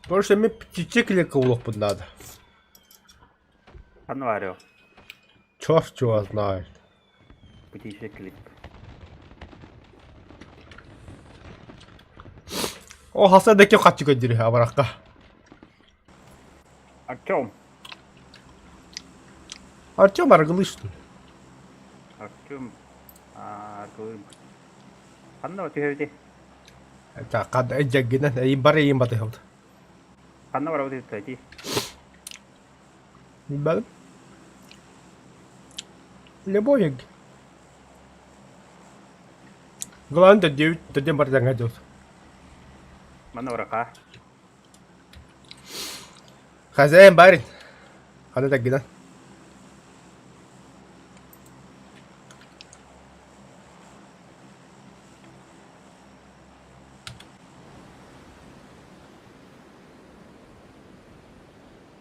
Больше ми птичек улахпын надо. Ханна баар Черт его знает. Птичий клик. О, хаса да кем хатчы көддүрү абаракка. Артем. Артем аргылы что ли? Артем аргылы. Ханна түһэбити? Кад дьаггинен эйин бар эйин батыһабыт. Ханна барабыт ити? Билбэтим. Любой Главное, төддүбүт, төддүн бардаңа дьыл. Манна барака. Хозяин барин. Хана таггынан.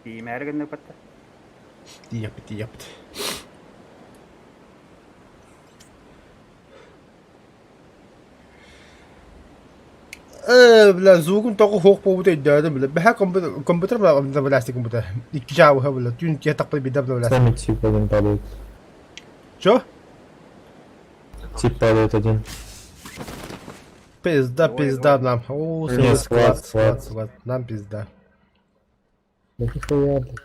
Тиийимээри гынныппатта. Тиийэппит, тиийэппит. Э, бля, звугун тоҕо суох буолбут өйдөөтүм, бля. Бэһэ компьютер, компьютер бля, бля, компьютер. Икки чааһы бля, түүн киһи тахпыт биирдэ бля. Сами тип один падает. Чё? Тип падает один. Пизда, пизда нам. О, Нет, склад, склад, склад, склад. склад. Нам пизда. Нихуя, блядь.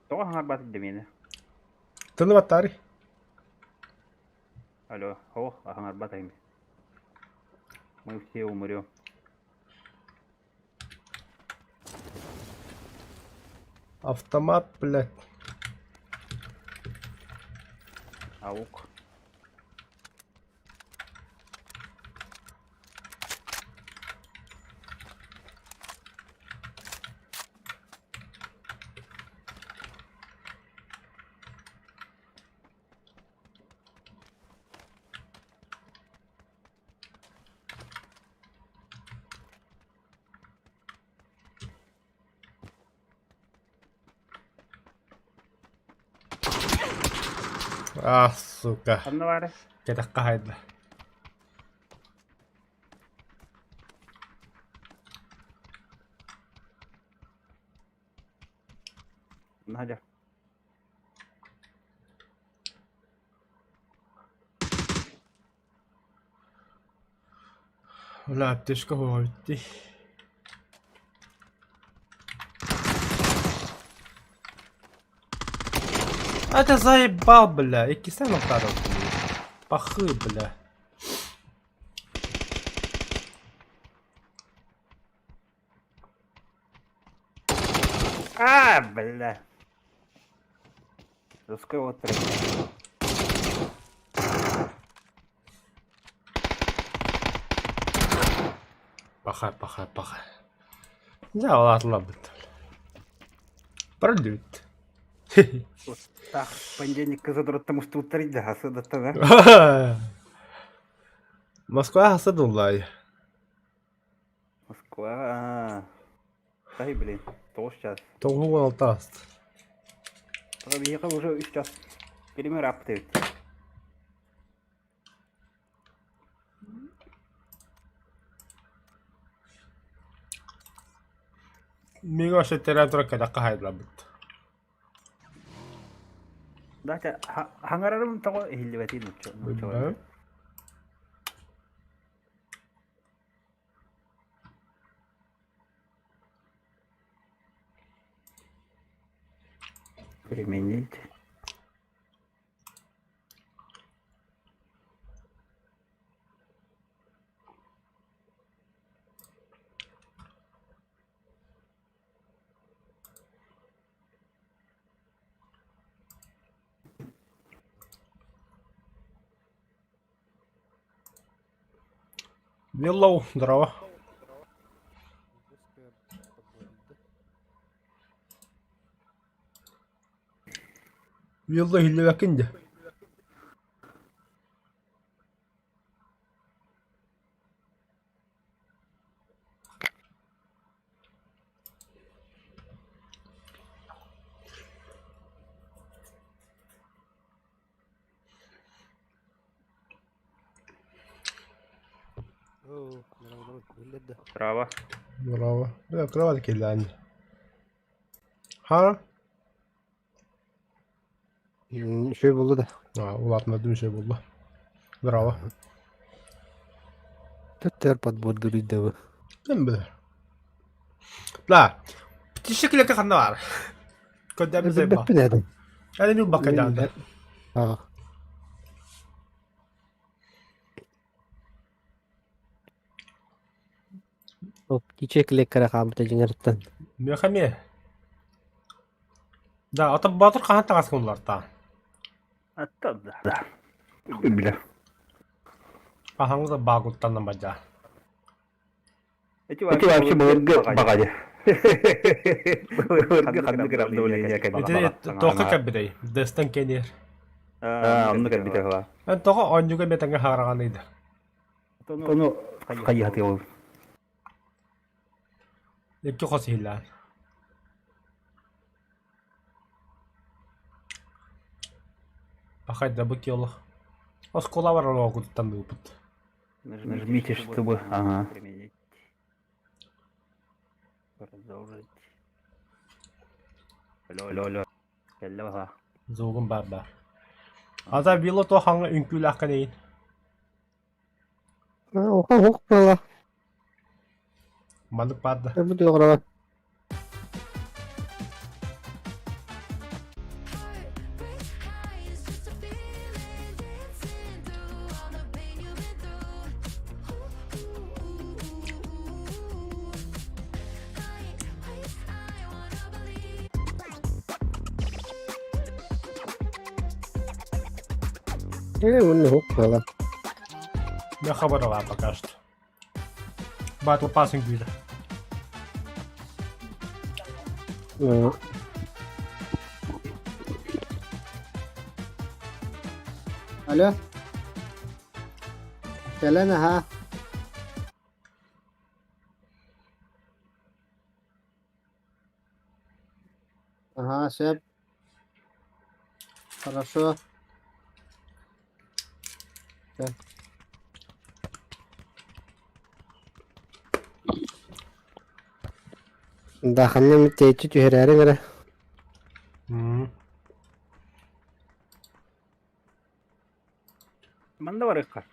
Тоҕо хаҥарбат дэмиэнэ? Тыны баттаары. Алло, о, хаҥарбат айым. Мы все умрем. Автомат, блядь. Аук. А, сука. Ханна баары? Кэтэххэ хаайда. Надя. Бля, аптечка буолбут дии. Это заебал, бля. Иккисен охтарым. Пахы, бля. А, бля. Заскоро три. Паха, паха, паха. Дьэ, ол аатыларбыт. Пролют. Так, понедельник кызыдырыттан устубуттар иде, хасыдаттан, а? Москва хасыдуллай. Москва. Ай, блин, тоҕус час. Тоҕуһугун алтаас. Тоҕо биһиэхэ уже үс час. Перемир апты. Мига вообще терян турар кэтэххэ хаайдыларбыт. Дача, хаҥарарым тоҕо иһиллибэтий нучча. Билбэм. Применить. Виллоу, здорово. Вилла иһиллибэккин дии. Браво. Браво. Бля, кровать киллээн. Ха? Үчүгэй буолла да. А, улаатыннардым үчүгэй буолла. Браво. Төттөр подбордуруйдабы. Ким билэр. Да. Птичья клетка ханна баар? Көрдөммүт сайба. Билбэппин этим. Аны мен бакка дьаанда. Аа. Ол птичья клетка хааммыта дьиҥэриттэн. Миэхэ эмиэ. Да, ата Боотур хаһан таҥас кыллартаан? Аттан да. Билэр. Хаһаҥҥы да баагуттан бадьаа. Эти вообще былыргы баҕайы. Былыргы ханнык обновление Ити туохха кэлбитэй? Дэстэн кэнир. Аа, оннук кэлбитэ хала. Эн тоҕо оонньууга эмиэ тэҥҥэ хаараҕаный да? Ону хайыһатыы ол. Икки хос иһиллээн. Пахай да бу киолох. Оскуола барар оҕуттан ыыппыт. Нажмите, чтобы ага. Применить. Продолжить. Алло, алло, алло. Кэллэ баха. Звугум баар баар. Ата било то хаҥа үҥкүүлээххин эйин. Оха ох буола. Маннык баар да. Бу туох Уонна уһук буолан. Я хабарала пока что. Battle Pass үҥкүүтэ. Алло. Кэлэн аһаа. Аһаа, сөп. Хорошо. Так. Да, ханна эмит тэйиччи түһэрээриҥ эрэ. Манна барыахха.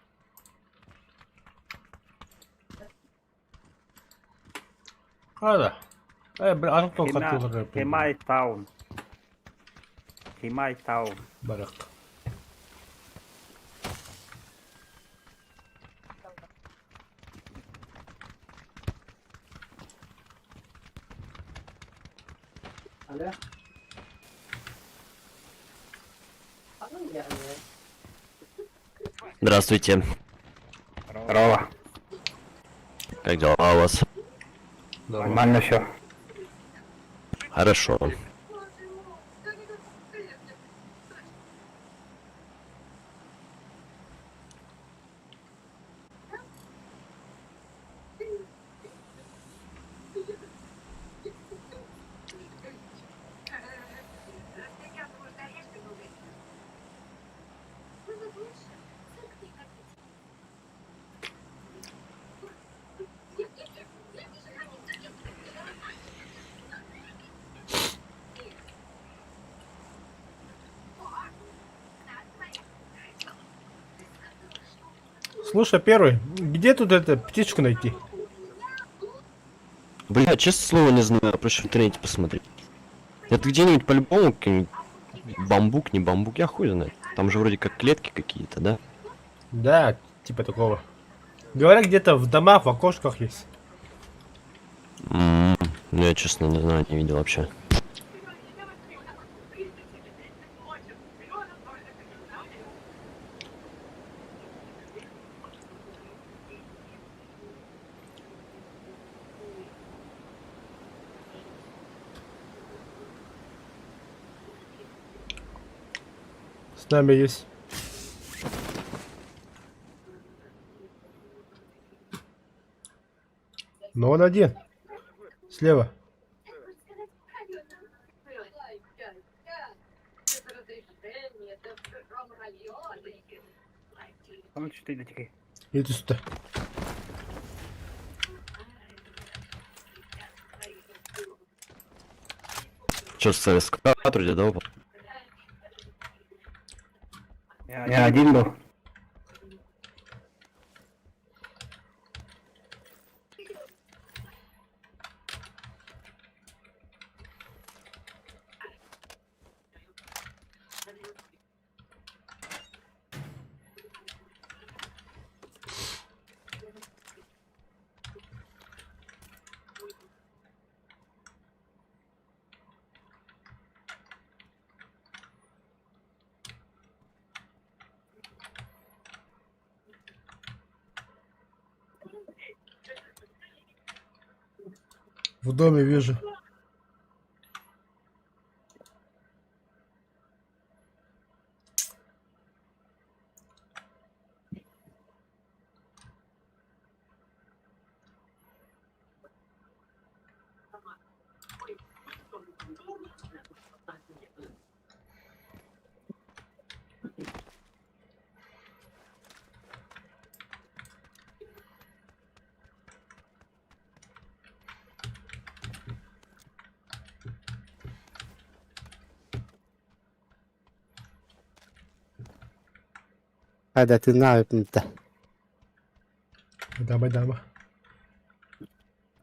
Хада. Э, атын толкаттыылар Химай Таун. Химай Таун. Барык. Алло. Здравствуйте. Здорово. Как дела у вас? Нормально все. Хорошо. Слушай, первый, где тут эту птичку найти? Бля, честное слово не знаю, проще в интернете посмотреть. Это где-нибудь по-любому какой-нибудь бамбук, не бамбук, я хуй знает. Там же вроде как клетки какие-то, да? Да, типа такого. Говорят, где-то в домах, в окошках есть. Ну я честно не знаю, не видел вообще. С нами есть. Но он один. Слева. Иди сюда. Че, с вроде, да, упал? Я один был. В доме вижу. Хайдатынаах ыппыта. Дама, дама.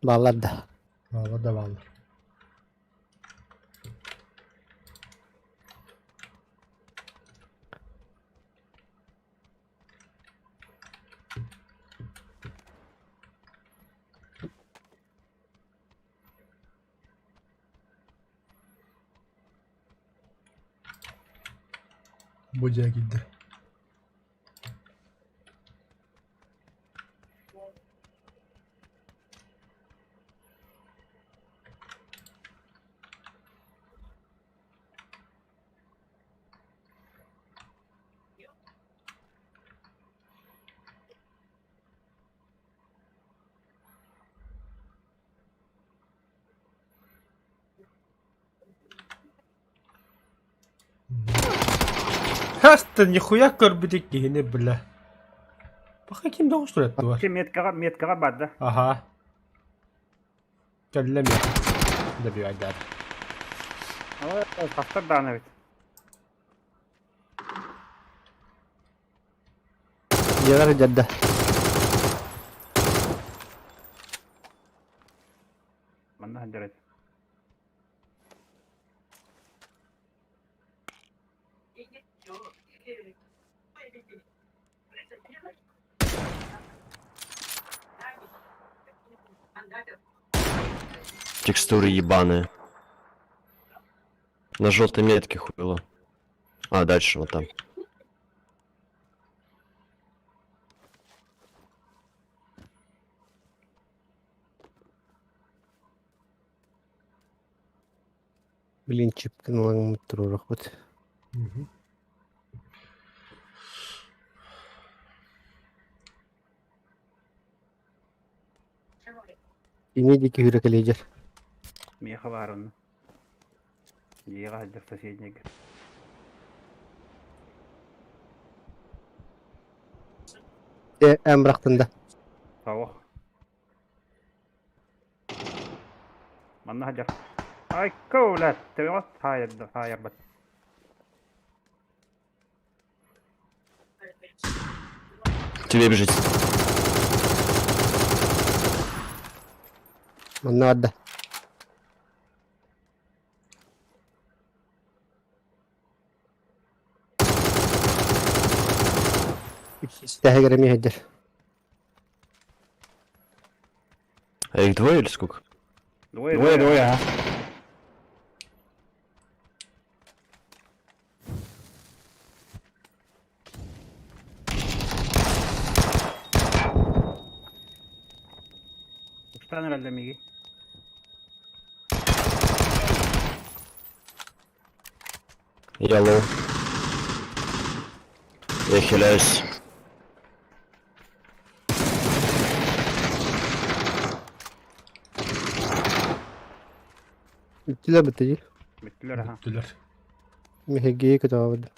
Бааллар да. Valla da valla. Будя gitti. Хаста нихуя көрбүтүк киһини бля. Пока ким да устуратты Чи меткаҕа меткаҕа бар да. Ага. Кэллэ миэхэ. Добивайдар. Хастар даҕаны эбит. Дьиэҕэр дьадда. Манна сылдьар этэ. Текстуры ебаные. На желтой метке хуйло. А, дальше вот там. Блин, чипкин ылаҥмыт туруорахпыт. Кини диэки үүрэ кэлиэдьэр. Миэхэ баар онно. Дьиэҕэ сылдьар соседньыга. Э, эн бырахтын да. Суох. Манна сылдьар. Айка, блядь, төбөҕө таайарда, таайарбат. Тебе бежит. Манна барда. Тэһигэр эмиэ сылдьар. А их двое или сколько? Двое, Двое, двое, ага. Устан herhalde миги. Я лоу. Я хиляюсь. Бүттүлэр бүттэ дии. Бүттүлэр аха. Бүттүлэр. Миһигии көтөҕөбүт.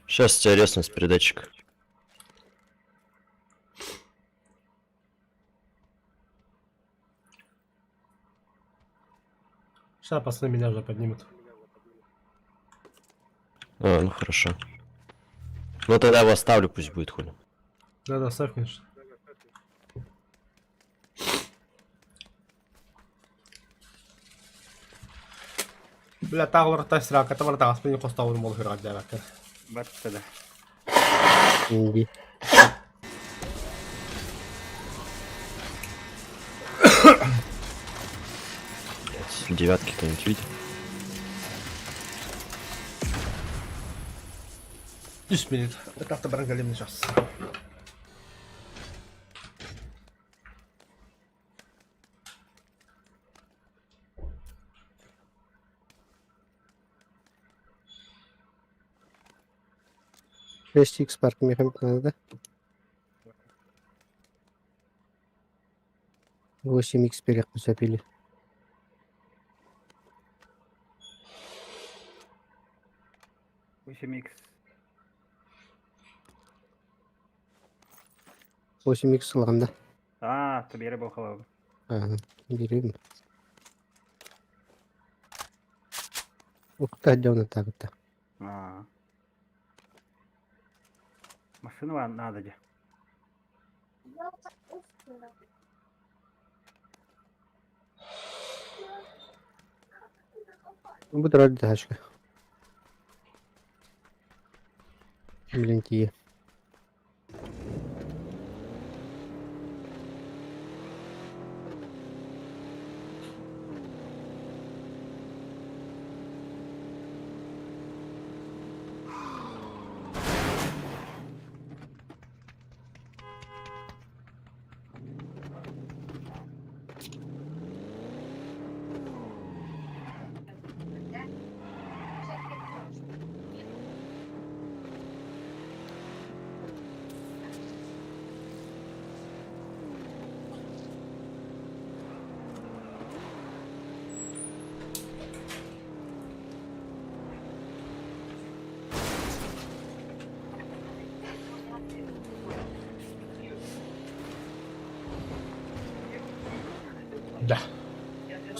Сейчас тебя резну с передатчика. Сейчас пацаны меня уже поднимут. А, ну хорошо. Ну тогда его оставлю, пусть будет хули. Да-да, ставь, конечно. Бля, таҕылар срака бар таҕаспын хостообун бол хырҕар дьаабаккар. Батта да. Инди. Блядь, Девятки кто-нибудь видит? Үс минут. Это баран кэлим сейчас. Beş X parkı мехам надо. 8 X перехписатели. 8x. 8 X ылганда. А, то бере болхалабы. Ага, берем. Укта дёна так-то. А. Машину вам надо де. Бу турар тачка. Блин, тиийэ.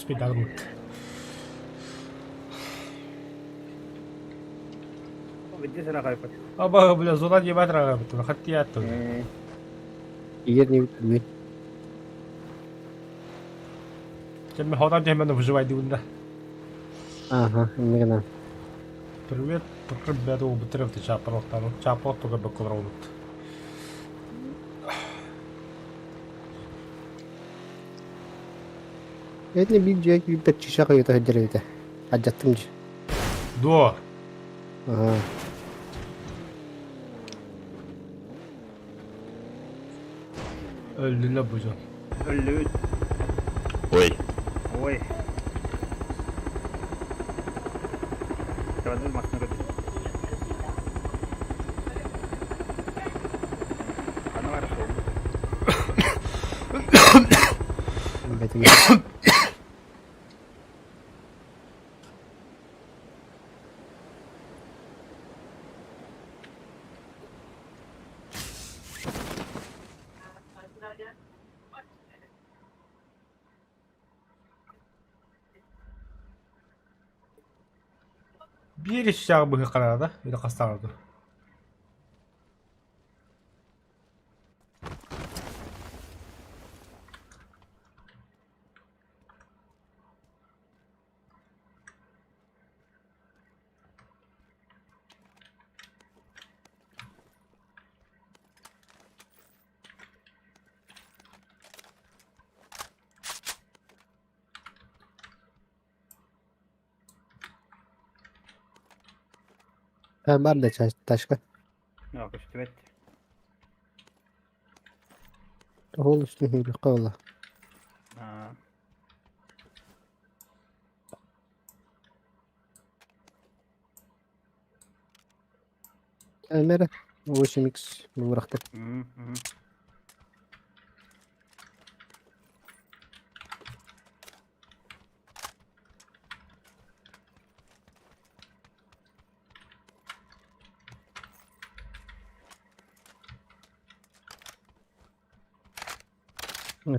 Успейдагмыт. Аба, бля, зона не батрага, хаттиятты. Егер не бит Чем ходан темені выживай дегенде. Ага, именно. Привет, ребята, бітіріп чапырлықтан. Чапырлық туға бөкілір Это биг дьиэ күүппэт чыша кыйыта сылдьар эбитэ. Алдьаттым дии. Дуо? Аһаа. Өллүлэ бу дьон. Өллүбүт. Ой. Ой. Чабаныр машина көрдүм. Аны бар сол. Бэтим. Биир иччээх быһыы харада или хастаҕа дуу? Бар да тачка. No, көстүбэт. Ол үстүн хүйрүккэ буолла. Аа. Мэрэ 8x бырахтым. Мм.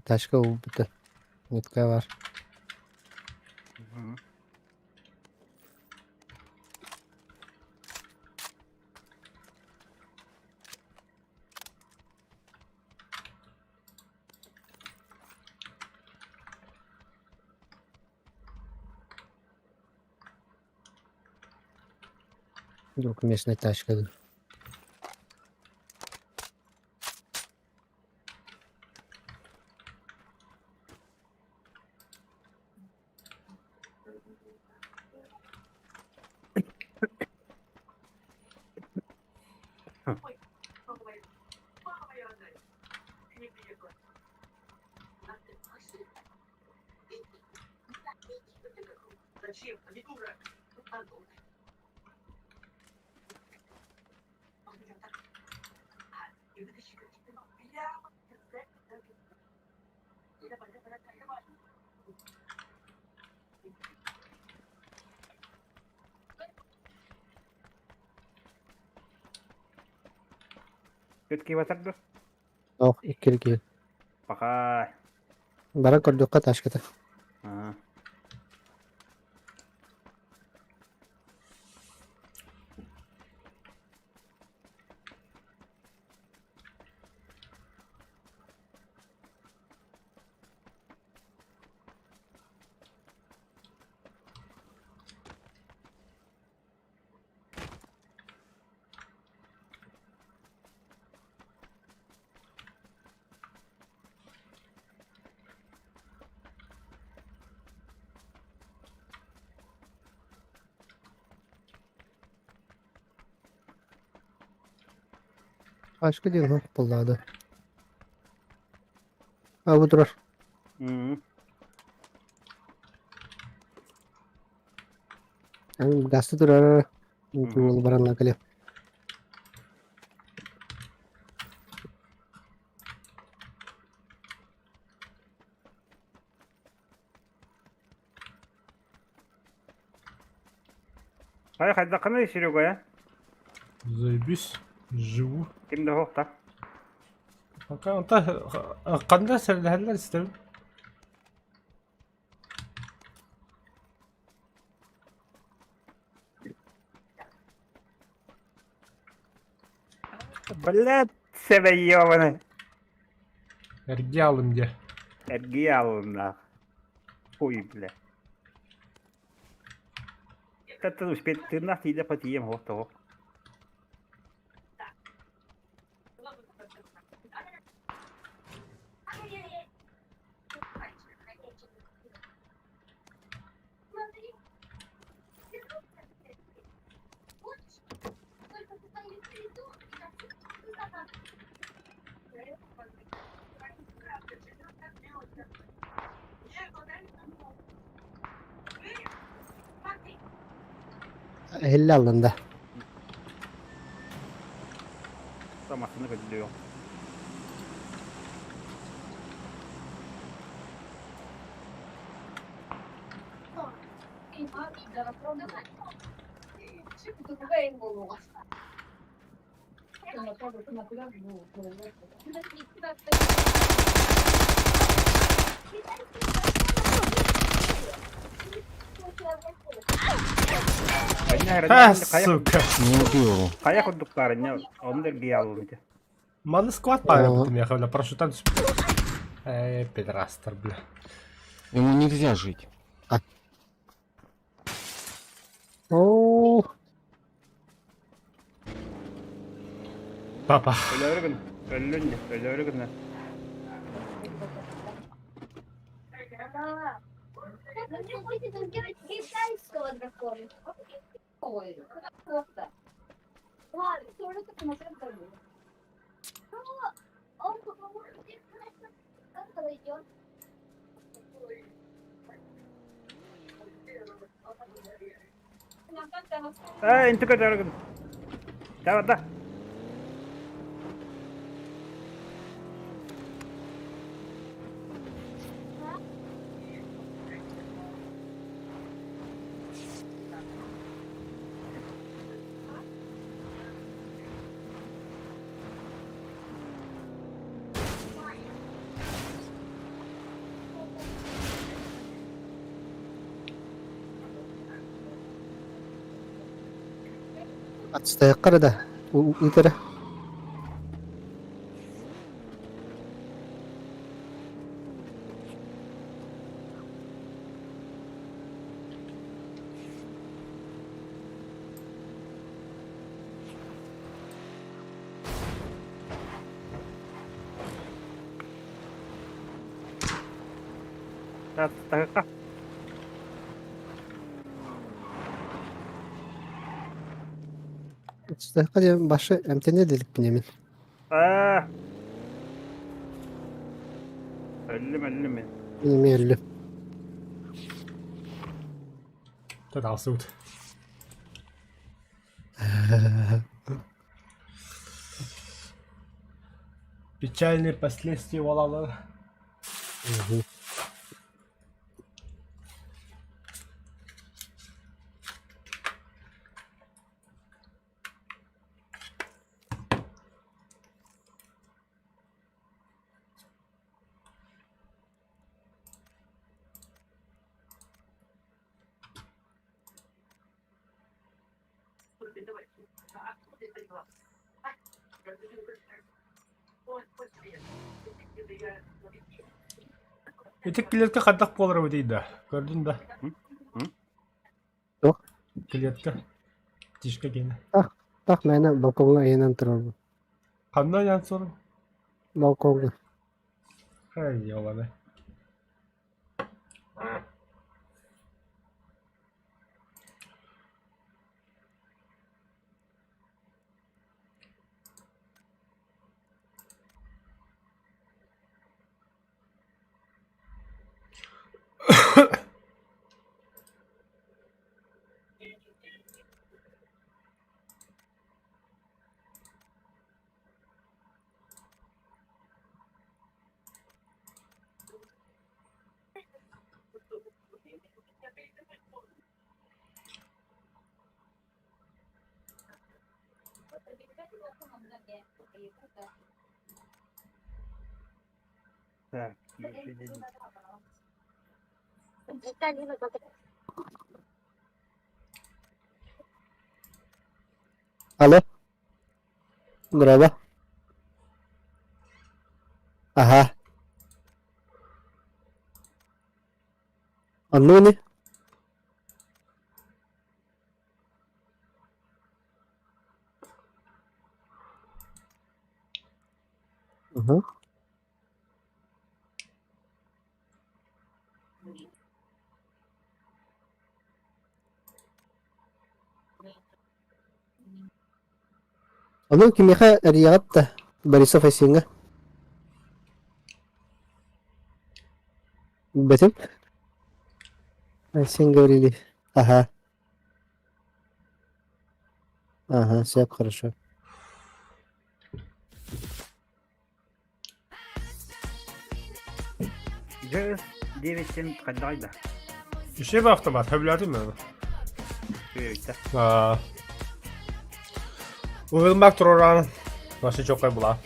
Тачка убыта. Нитка бар. Двухместная тачка. Все-таки батар дуо? Ох, иккирги. Пока. Бара көрдөххө тачката. Аа. Тачка диэн суох буоллаҕа А бу турар. Мм. Гаста турар. Уол баранна кэлиэ. Ай, хайдаххыный, Серега, я? Заебись. Живу. Ким да суох та? Пока онта ханна сэлэһэллэр истэбин. Блядь, себе ёбаный. Эргийэ алым диэ. Эргийэ алыннаах. Хуй, бля. Ты успеть, тыыннаах тиийдэ тиийэм оһох тоҕо. Эһиллэ алланда. Массыына көрдүө. А, сука. Не убил его. Хайа курдук баарынньа, онно эргийэ аллым ити. Маны склад пара меха, бля, прошу там. Эй, педрастер, бля. Ему нельзя жить. Оо, Папа. Өлөөрү гын, өллүн дьэ, өлөөрү гына. Ээ, интү көтөөрү гын. Чабата. Атыстайыққара да. Ыытара. Таһыкка. Атыстайыққа диэн башы эмтэнэ деликпин эмин. Аа. Өллүм, өллүм мен. Мин эмиэ өллүм. Тадалсыбыт. Печальные последствия Валала. Мгм. Ити клетка хайдах буолар эбитий да? Көрдүн да? Туох? Клетка. Птичка гена. Тах, тах мээнэ балкоҥҥа ыйанан турарбын. Ханна ыйаан сору? Балкоҥҥа. Ай, ёланы. Так, Алло. Браво. Аһа. Оннук ини. Аһа. Ону кимиэхэ эрийэҕит да, Борисов Айсеҥҥа? Билбэтим. Айсен говорили. Ага. Ага, все хорошо. Дьэ, диэбиттэн хайдаҕый да? Үчүгэй автомат, сөбүлээтим мен оны. Үчүгэй Аа. Уһулмак туруран вообще чоккай була.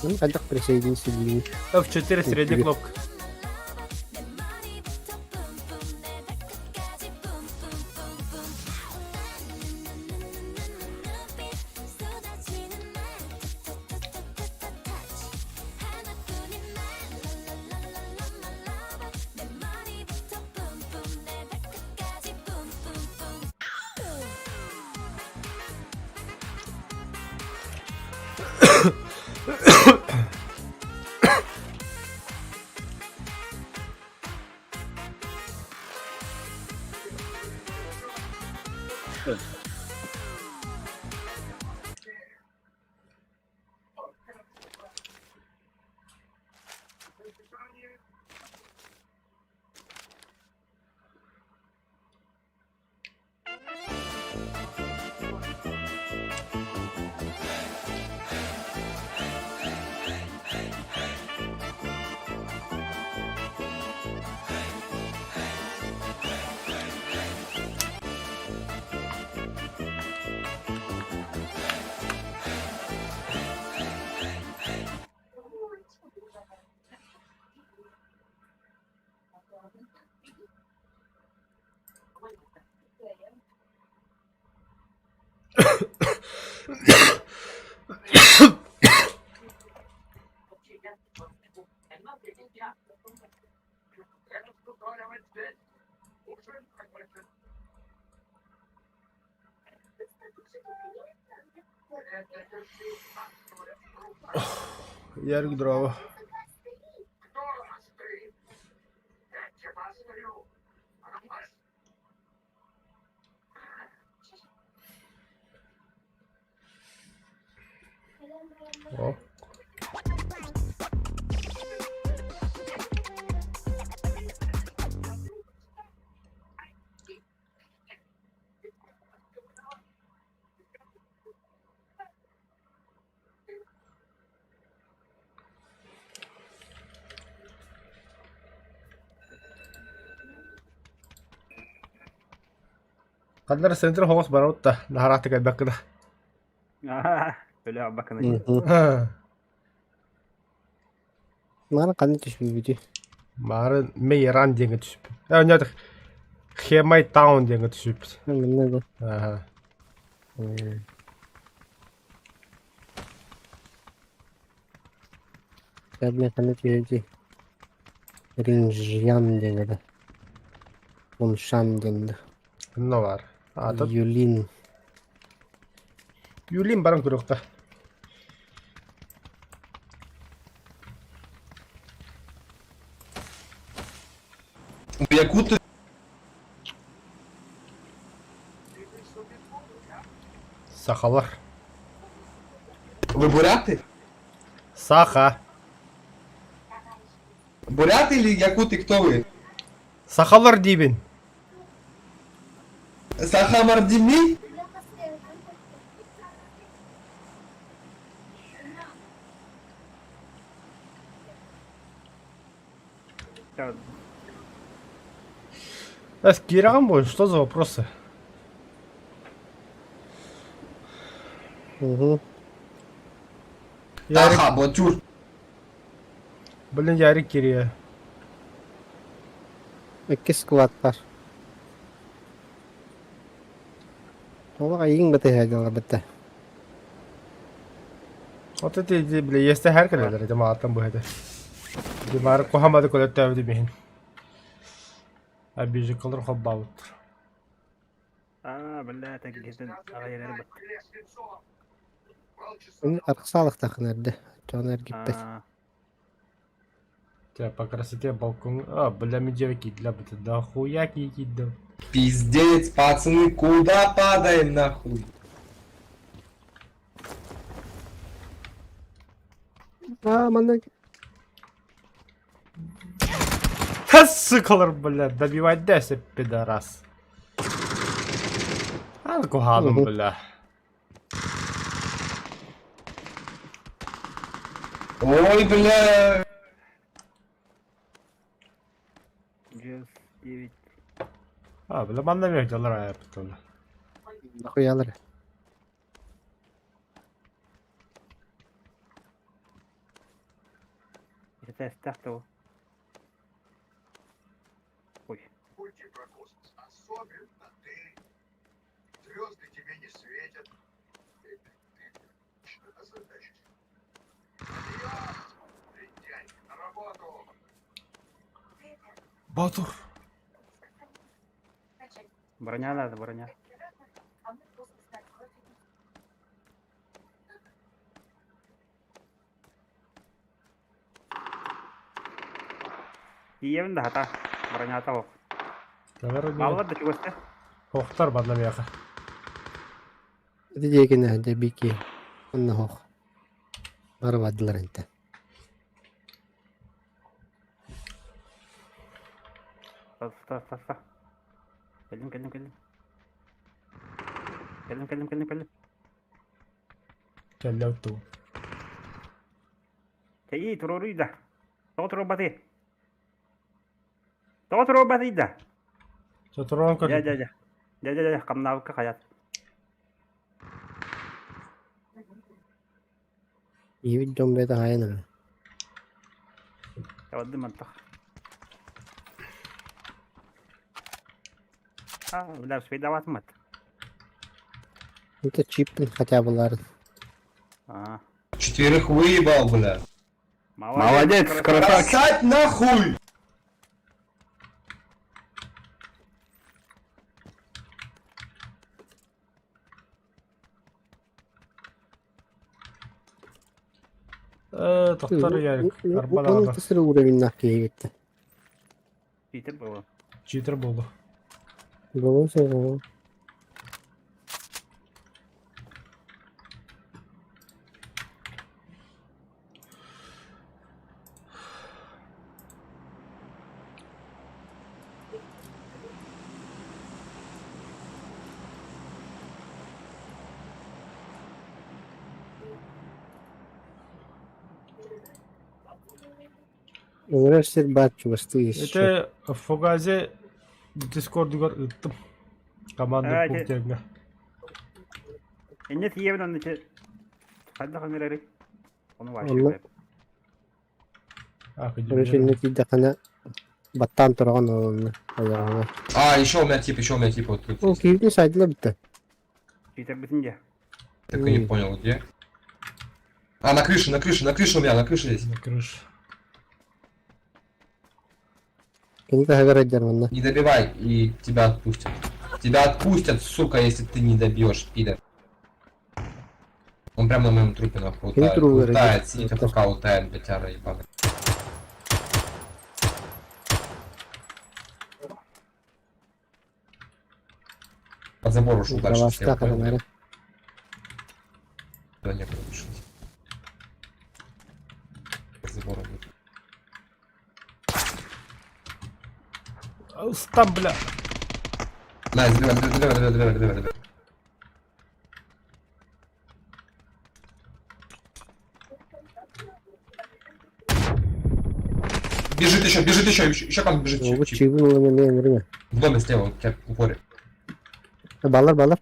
Ну, хайдах присоединиться диибин. F4 средняя кнопка. Ярик дрова. О. Ханна центр хоҕус барабыт да, наһараатык элбэх гына. Өлө бакына. Маны ханна түспүбүтүй? Мары Мейран диэҥҥэ түспүт. Э, нет, Хемай Таун диэҥҥэ түспүт. Манна да. Ага. Кәдме ханна түһүбүтүй? Ринжьян диэн этэ. Уншан диэн да. Онно бар. Атын Юлин. Юлин баран көрүөхтэ. Якуты Сахалар. Вы буряты? Саха. Буряты или якуты, кто вы? Сахалар диибин. Саха Мардими? Эс, киирэҕин буой, что за вопросы? Угу. Ярик, Таха, Ботюр. блин, Ярик кириэ. Иккис склад бар. Олох айыҥ батыһа бытта. Вот это иди, бля, есть хэр кэлэлэр, это мааттан быһа этэ. Димар куһамады көлөттөөбүтүм иһин. Обижикалар холбаабыттар. Аа, бля, тагиһитин аҕай эрэр бат. Арахсаалыктаахын эрдэ. Дьон эргиппэт. Аа, Тебя по красоте балкон... А, бля, медведь кидля, бля, да хуя кидал. Пиздец, пацаны, куда падаем нахуй? Аа, манна Ха, сукалар, бля, добивай десять, пидорас. А, куханым, Мгм. бля. Ой, бля. Джес 9. А, бля, манна мех дялар аяптылы. нахуялар. Это стахтово. Ой. Звезды тебе не светят. Батур. Броня надо, броня. Иевин да хата. Броня того. Давай, Маллар да чугасты. Хохтар бадна меха. Ити диэкинэ дьэ бики. Онно хох. Бары бардылар интэ. Та та та. Кэллим, кэллим, кэллим. Кэллим, кэллим, кэллим, кэллим. Кэллэуту. Чэйи, туруоруй да. Тоҕо туруорбатый? Тоҕо туруорбатый да? Чотурон Дьэ, көр. дьэ, дьэ. Дьэ, дьэ, дьэ, хамнаабыкка хайат. Иибит дьон бэйэтэ хаайан эрэ. Табадым мантах. А, бля, успейдаватым ат. Это чиппин хотя бы ларын. А. Четверых выебал, бля. Молодец, красавчик. Бросать нахуй! Э, тохтор Ярик. Onun Арбалаҕа. тысыры уровеннах киһи Питер было. Читер буолу. Болон соҕо. Ыҥырар сир баар чугастыы еще. Это Фугазе Дискордугар ыыттым. Команда А, пунктеҥҥэ. Инне тиийэбин онно ити хайдах ыҥырарый? Ону вообще Онно билбэт. А, короче инне тиийдэххинэ баттаан тураҕын онно ойоҕоҥо. А, еще у меня тип, еще у меня тип вот тут Ол есть. киһитин сайдыла бүтэ. Питер бүтүн дьэ. Так и не понял, где. А, на крыше, на крыше, на крыше у меня, на крыше здесь. На крыше. Кини таһыгар айдьар манна. Не добивай, и тебя отпустят. Тебя отпустят, сука, если ты не добьешь, пидор. Он прямо на моем трупе нахуй Кини лутает. туругар Лутает, айдьар. сидит АФК лутает, блядь, ебаный. Под забор ушел дальше. Дровашка слева, понял? харанара. Туда некуда вышел. Под забором. Стам, бля. Nice, добивай, добивай, добивай, добивай, добивай, добивай. Бежит еще, еще, еще как бежит. Бу Чип. чыыбын ылан эмиэ ыҥырыҥа. В доме слева, у тебя в упоре. Баллар баллар.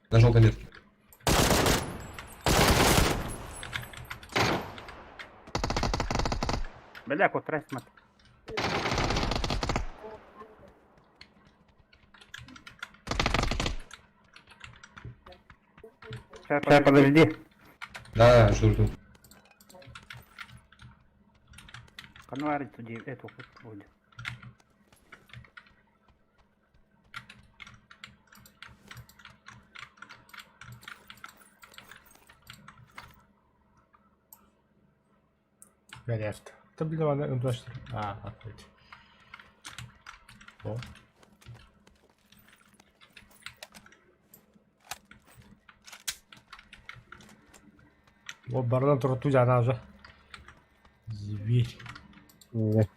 На желтой метке. Бля, кутрас мат. Сейчас, подожди. Да, жду, жду. Канварить туди эту будет. Горят. Да блин, она М24. А, опять. О. О, бардан турту жана уже. Зверь. Не.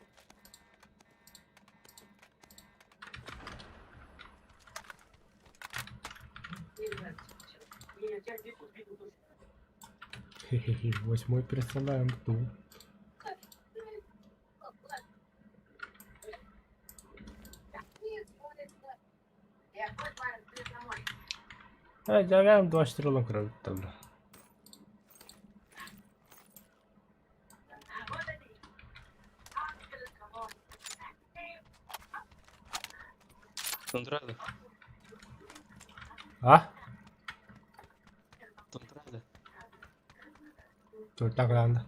Хе-хе-хе, восьмой персонаж М2. Э, я М24 olan крови там. Тундрада, А? Тундрада. Тут так рано.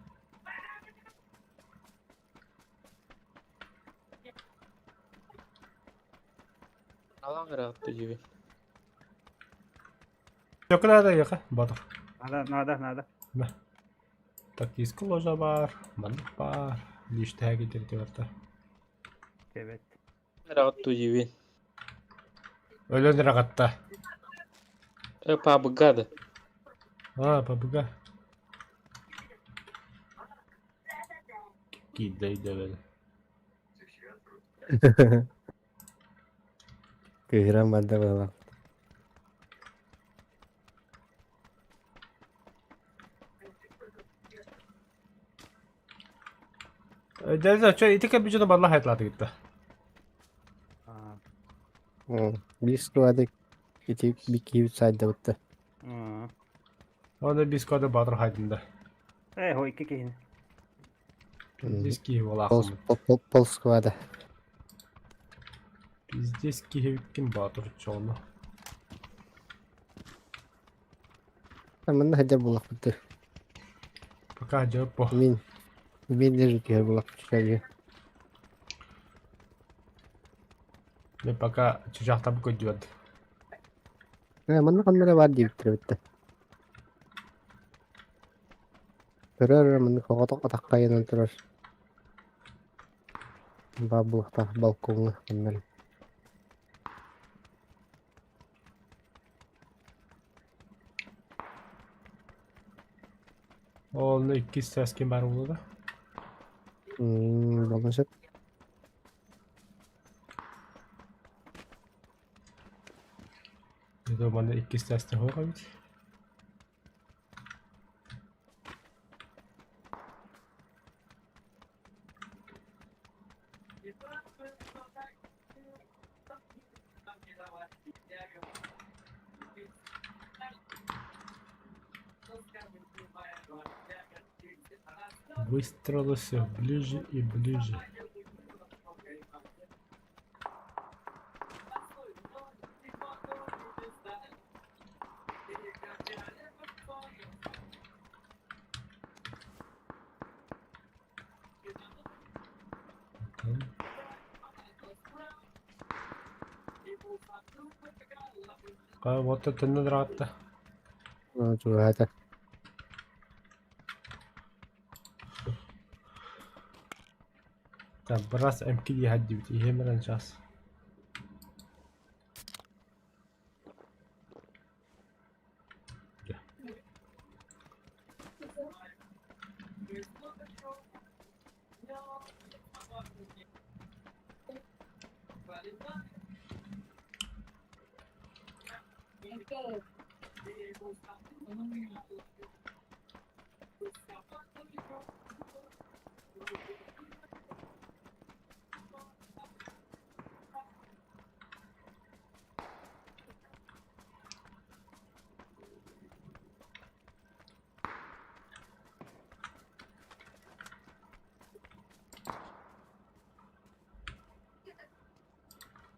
Алаңыра gibi. Yok nerede yok Батыр. Надо, надо, надо. Да. Так, диск ложа бар, маннык бар, лишь кетер деп арта. Evet. Rahat gibi. Өлөн рагатта. E pabugada. А, пабуга. Кидай давай. Кыһыран барда баллар. Дәлі, чо, итеке бюджеті барлық айтылады кетті. Биир сквады ити бикиибит сайдабытта. Оны бис коды батыр хайдында. Э, хой, кикин. Пиздец киһи буолаахпын. Пол пол сквада. Пиздец киһибиккин батыр чону. Манна хадя булахпыты. Пока жауап по. Мин мин лежит киһи булахпыт. Мен пока чучахтап көдүөт. Э, манна ханнара бар диэбиттэр битте. Көрөр манна хоҕото атаххайынан турар. Баа булахтаах балкоҥҥа ханнара. Оны икки сәскен бар болду да. Болон сөп. Это маны икки сәсте хоға бит. Выстрелы все ближе и ближе. Вот это нравится. Чугаата. Так, раз МКД хаддибит, ихемерен час.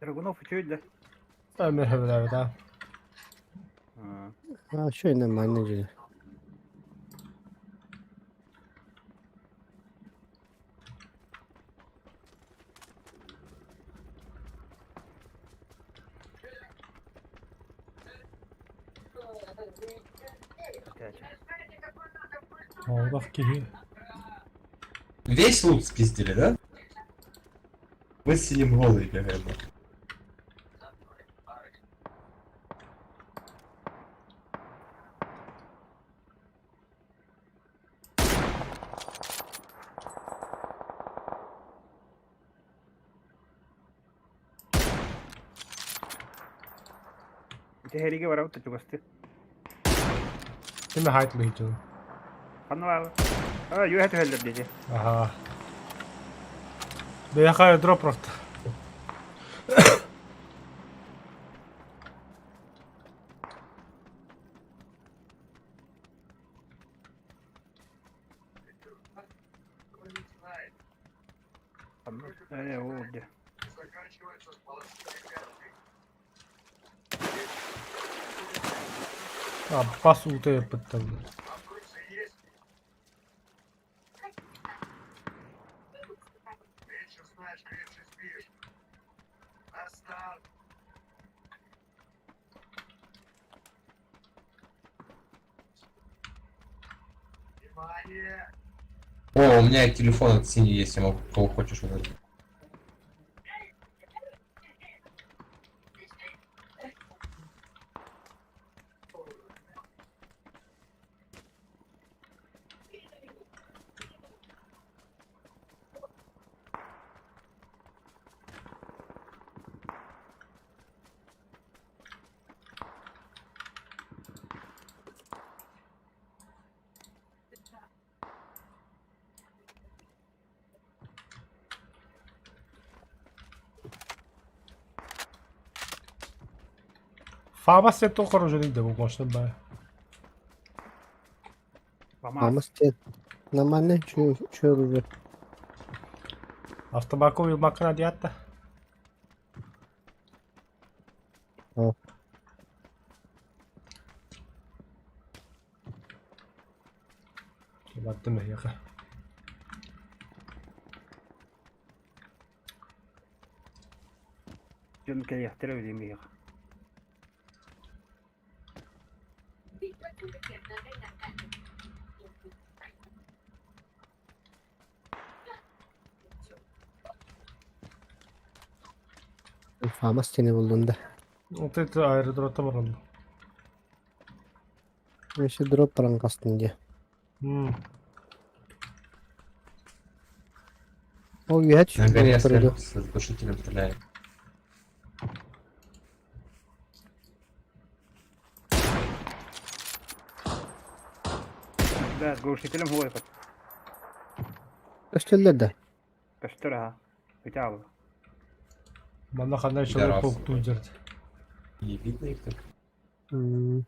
Драгунов үчүгэй да? Мөхөбүлээбит аа. А, үчүгэй нормально дьиэ. Олох киһи. Весь лут спиздили, да? Мы сидим голые бегаем. Ити хэригэ барабыт да чугастыы. Кими хайт лыйчыл. Ханна баалар? А, үөһэ түһэллэр диэти. Ага. Бэйэхэ дроп просто. Э, ол дьэ. А, пас уута ыппыттар. О, у меня телефон от синий есть, я могу кого хочешь вызвать. Фама се то хорожени да го мощно бе. Фамас диэн нормальный үчүгэй оружие. Автомаковый макна диатта. О. Баттым эһиэхэ. Дьон кэлиэхтэрэ билигин биһиэхэ. Фамас диэни буллун да. Вот это аэродрота баран. Еще дроп баран хастын дии. Ол үөһэ На түспүт горе буолуохтара дуо? сверху с глушителем стреляет. Да, с глушителем хуой Көстөллөр да. Көстөр аха. Бүтэ Манна ханна человек Пидорасы. паук тудерт. Не видно их так? М.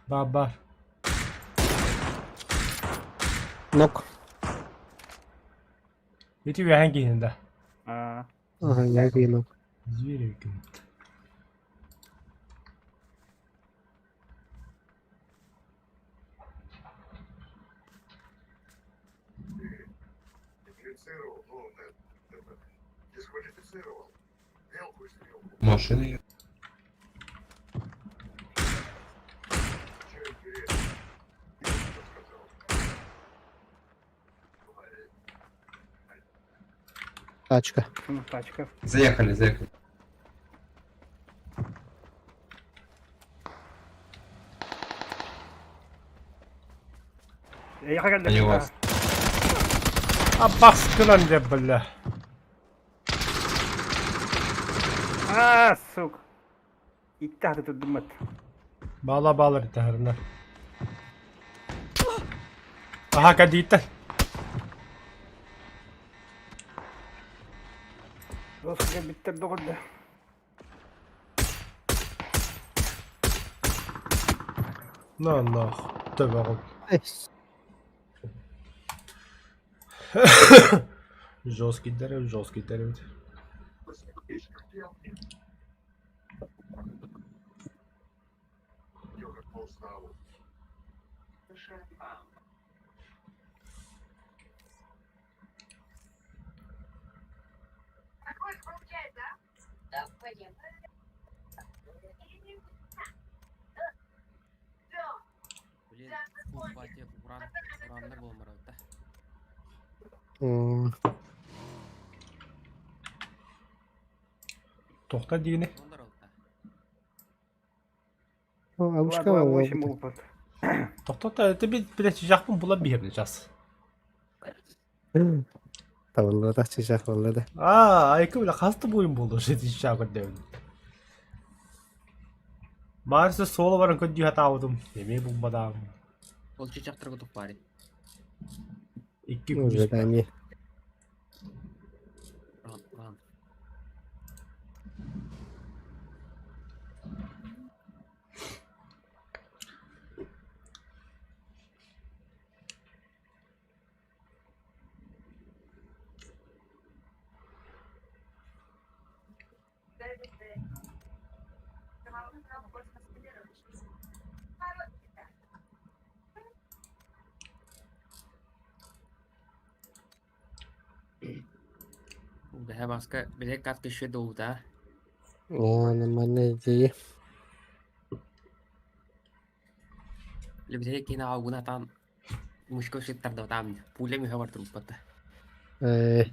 Баба. Нок. Ити үөһэн киһин да. Аа. Аха, я нок. Звери ким. Машина едет. Тачка. Ну, тачка. Заехали, заехали. Эйиэхэ Они у кэллэ. вас. Абаскынан дьэ бля. А, сука. Икки хаты турдуммат. Баала баалар итаһарына. Аха кадииттэн. Доске биттер доҕорда. На нах, төбөҕүн. Жесткий дерев, жесткий дерев. Блин, фу, уран, ураннар буолмаралта. Тохта диини. Абушка буолбут. Тохтота, это бит блядь, чыжахпын була биһэбин сейчас. Табыллыбатах чыычаах буолла да. Аа, айка бля хаста буйун буолду уже чыычаах көрдөбүн. Марсы суола баран көрдүү хатаабытым. Эмиэ булбадаам. Ол чычахтарга туппари. Икки Уже да не. Уран, уран. Бэһэ маска билэ карта еще долда. О, нормальная идея. Лебедей кина аугуна там мушка сыттарда там пуля миха бар туруппата. Э,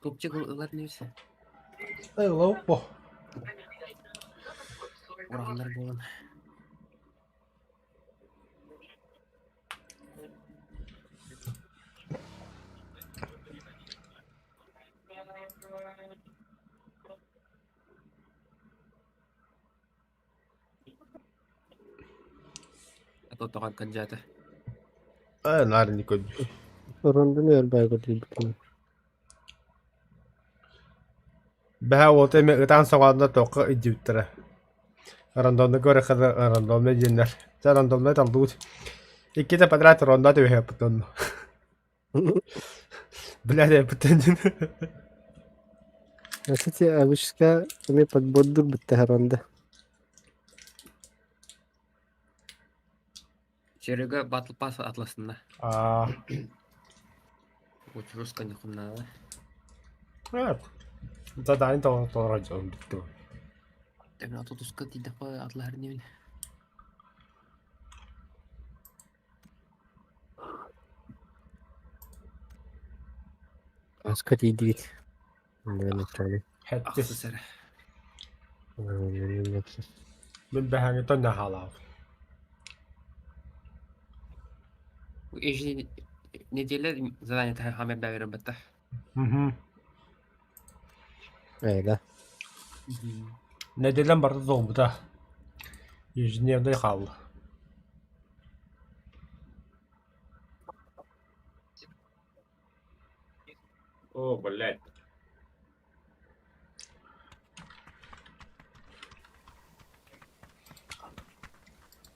Тупчик ылар нерсе. Эй, лоупо. Ураннар болан. Тотоҕон кандьята. Э, наар не көрдүү. Рондуну өлбай көрдүү. Бэһэ уолта эми ытаан соҕоонно тоққа илдьибиттэрэ. Рандомна көрөххө рандомна диэннэр. Чэ рандомна талдыбыт. Иккитэ подряд ронда түбэһиэппит онно. Блядь, эппитин. Кстати, обычка эми подбордур битте ронда. Серега батл пас атласында. Аа. Вот жестко не хуннала. Evet. Задание толорожон бүттү. Темна тутуска тиде по атлар не. Аска тиидигит. Хэтти. Мин бэһэҥи тонна хаалаабыт. Ежи неделя задание та хамер бәвере бетте. Мгм. Эйда. Нэдиэлэн барыта туолбута. Ежедневный хаалла. О, блядь.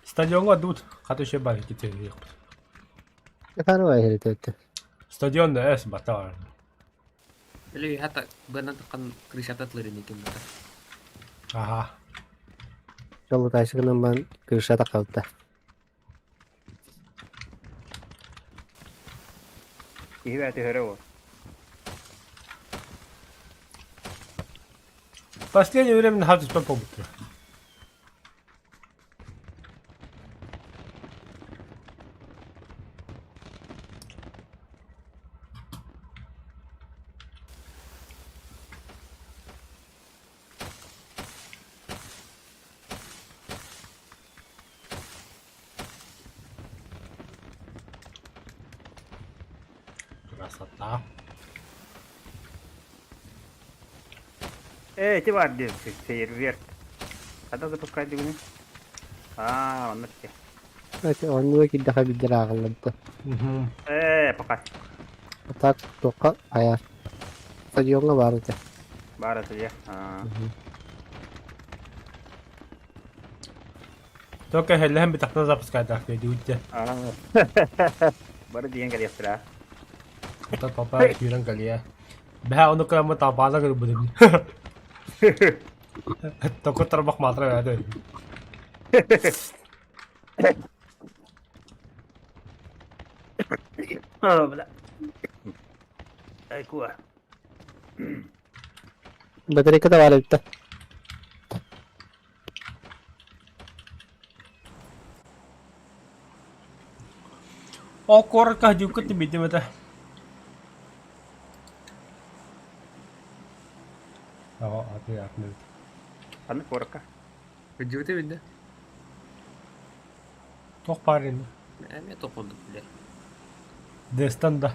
Стадиоҥҥа дуут хата үчүгэй баар китэриэхпит. Харуа иһиритэ. Стадион да эс бата Или хата бынан тыккан крышата тлырын екен бата. Аха. Жолутайсыгынан бан крышата калта. Киһи бэйэтэ өһөрө буо. Последнее время наһаа түспэт буолбуттара. Красота. Э, эти бар диэн фейерверк. Хата запускать дигини? Аа, онно те. Эти оннуга киирдэхэ билдэр ааҕыллыбыта. Э, пока. Так, туохха айар. Стадиоҥҥа баар этэ. Баар этэ дьэ. Аа. Только иһэллэһэн бүтэхтэн запускайдаах диэбит дьэ. Бары диэн кэлиэхтэрэ. Ота толпа киирэн кэлиэ. Бэһэ ону кыраммы толпаана көрбүтүм. Току тарбах маатра бэһэ О, бля. Ай, куа. Батарейка да баар эбит да. Ол куоракка дьукка тибитим этэ. Аҕа аты атын эбит. Ханнык куоракка? Кырдьыбыта биллэ. Туох баар инни? Эмиэ туох курдук билэр. Дестан да.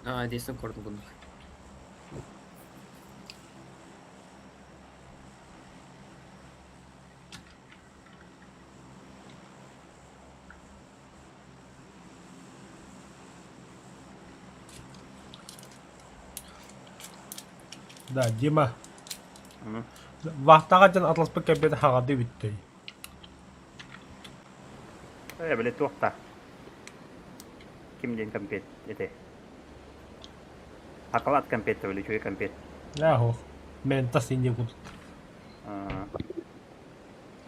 Аа, Дестан курдук курдук. Да, Дима. Вахтаҕа дьон атласпыт кэлбит хаҕады бүттэй. Э, били туохта? Ким диэн кэмпиэт этэй? Шоколад кэмпиэт били үчүгэй кэмпиэт. Ааһох. Ментос инде курдук.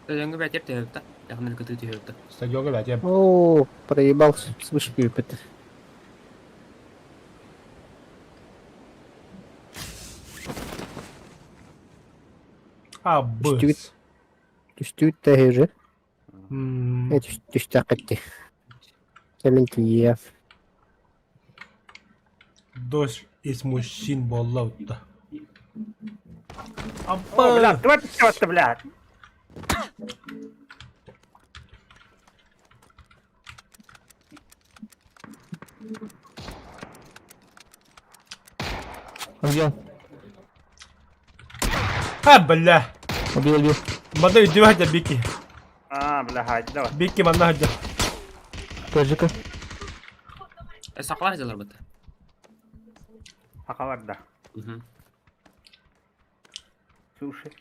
Стадионга бээтиэп түһэбит да. Яхнын кытыы түһэбит да. Стадионга бээтиэп. Оо, проебал с вышки опять. А, быс. Түстүүт тэһири. Э, түстэххитти. Кэлин тиийиэ. Дождь из мужчин буолла утта. О, бля, давай ты бля. Убил. А, бля. Убил, убил. Манна үдүбэ сылдьар Бики. А, бля, хай, давай. Бики манна сылдьар. Подожди-ка. Сахалар сылдьаллар быта. Сахалар да. Суши.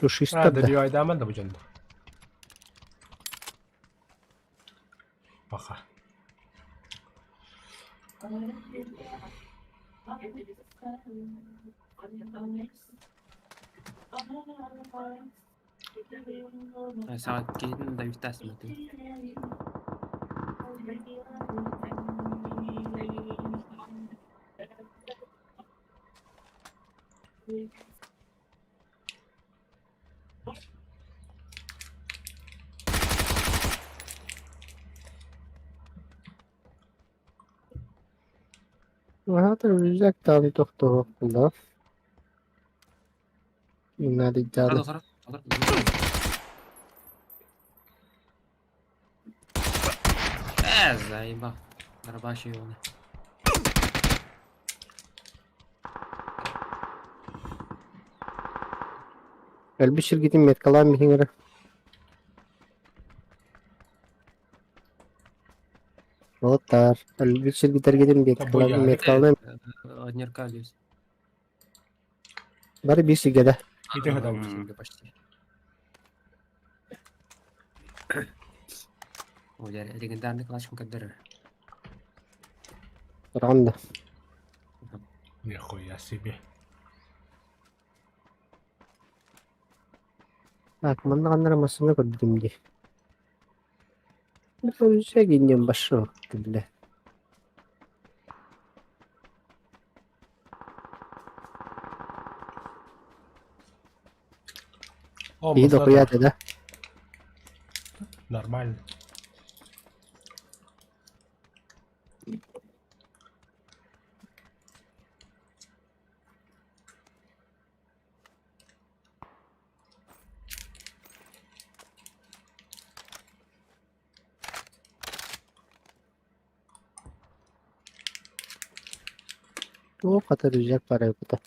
Сушиста А, да. добивайдааман да бу дьонно. Пока. Саҕа киһитин да үстаас матын. Аата рюкзак даҕаны тохтоһуохпун да. Наадыйдааны. Э, заебал. Дробаш его. Өлбүт сиргитин меткалаан биһиҥ эрэ. Уолаттаар, өлбүт сиргитэргитин меткалаан меткалаан Однерка здесь. Бары биир сиргэ да. Ити хатабыт. Почти. Ой, легендарный клатчым көрдөрөр. Тураҕын да. Нихуя себе. Так, манна ханна эрэ массыына көрдүм дии. Гиннем большой, бля. О, Киһи дохуя дохуя этэ да? Нормально. Туох хата рюкзак барыппыта.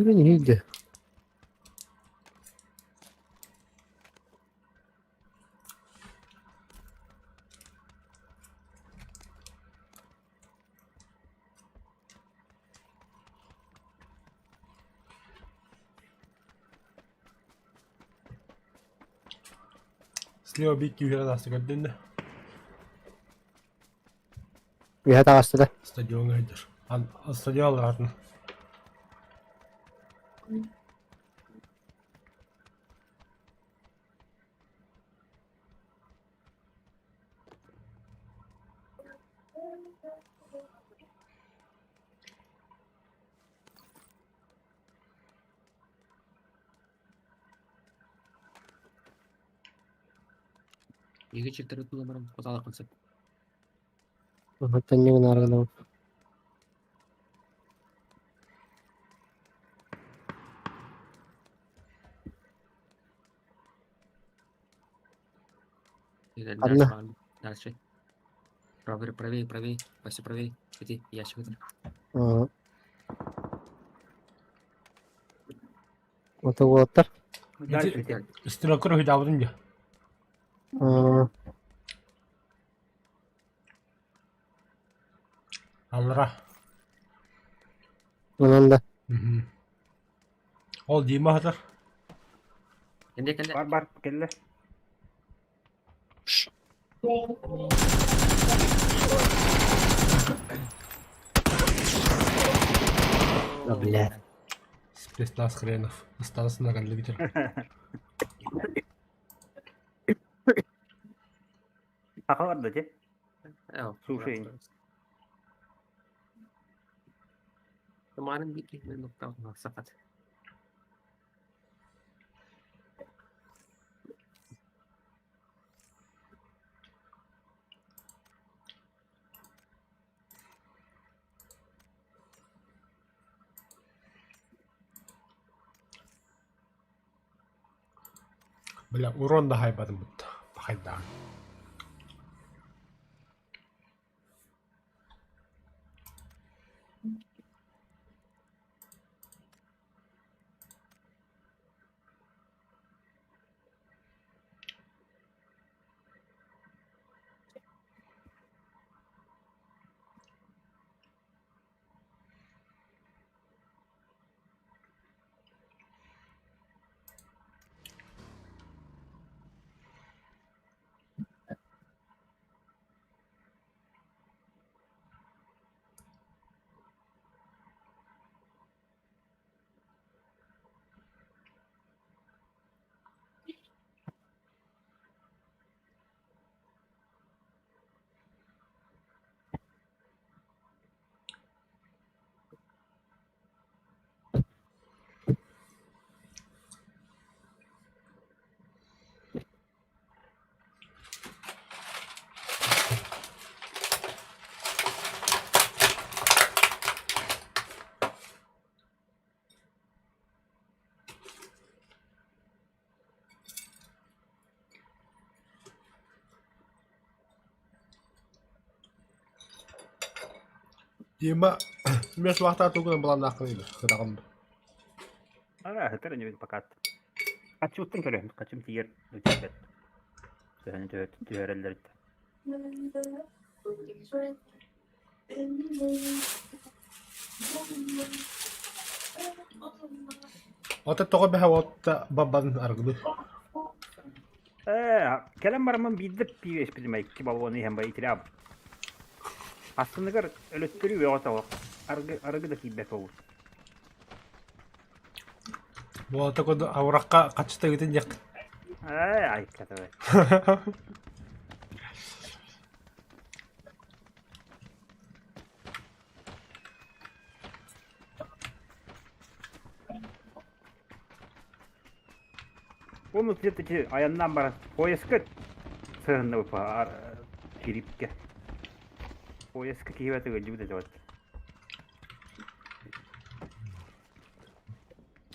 Нигде. Слева бик юрнасы көрдүннэ. Үһэ таҕыстыда. Стадионга сылдьар. Стадион алларатына. Екі чектері туламарым қозала концепт. Төннүгүн аргынабын. Одна. Дальше. Правее, правее, правее. Вася, правее. Иди, ящик это. Ага. Вот уолаттар. Дальше идти. Стрелкор хүдабытын дии. Аа, Аллара. Онон да. Ол Дима хатар. Кенде кенде. Бар бар кэллэ. Да, блядь. Спецназ хренов. Остался на конвейере. Аха бар да те. Әу. Слушай. Kemarin bikin menuk tahu masakat. Бля, урон да хайбатын бутта. Хайда. Дима, меж вахта тугунан былааннааххыный да, кытаҕын. Аа, хытыр инибин пока. Хаччыттан көрөһүм, хачым тиийэр тиийбэт. Төһөнү түһэрэллэр Ата тоҕо бэһэ уотта бабан аргылы. Ээ, кэлэн бараммын биирдэ пиво испитим икки баллону иһэн ба итирээм. Астыныгар өлөттөрүү бөҕө тоҕо. Аргы, арыгы да киирбэт буолбут. Буолата курдук абырахха хаччыта ыытын диэххит. Ээ, айката Оны все-таки айаннаан баран поездка сыһынныбыт кирипкэ. Поездка киһибэт ыгылдьыбыт этэ вот.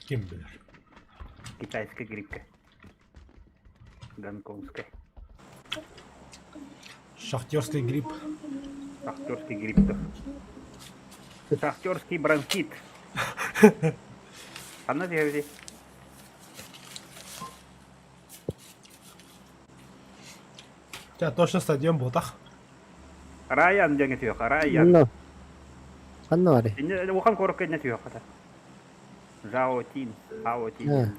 Ким билэр. Китайская гриппка. Гонконгская. Шахтерский грипп. Шахтерский грипп. Шахтерский бронхит. Ханна түһэбитий? Ча точно стадион буотах. Райан диэҥҥэ түһүөххэ, Райан. Онно. Ханна барый? Инньэ улахан куоракка инньэ түһүөххэ этэ. Жаотин, Хаотин. Аа,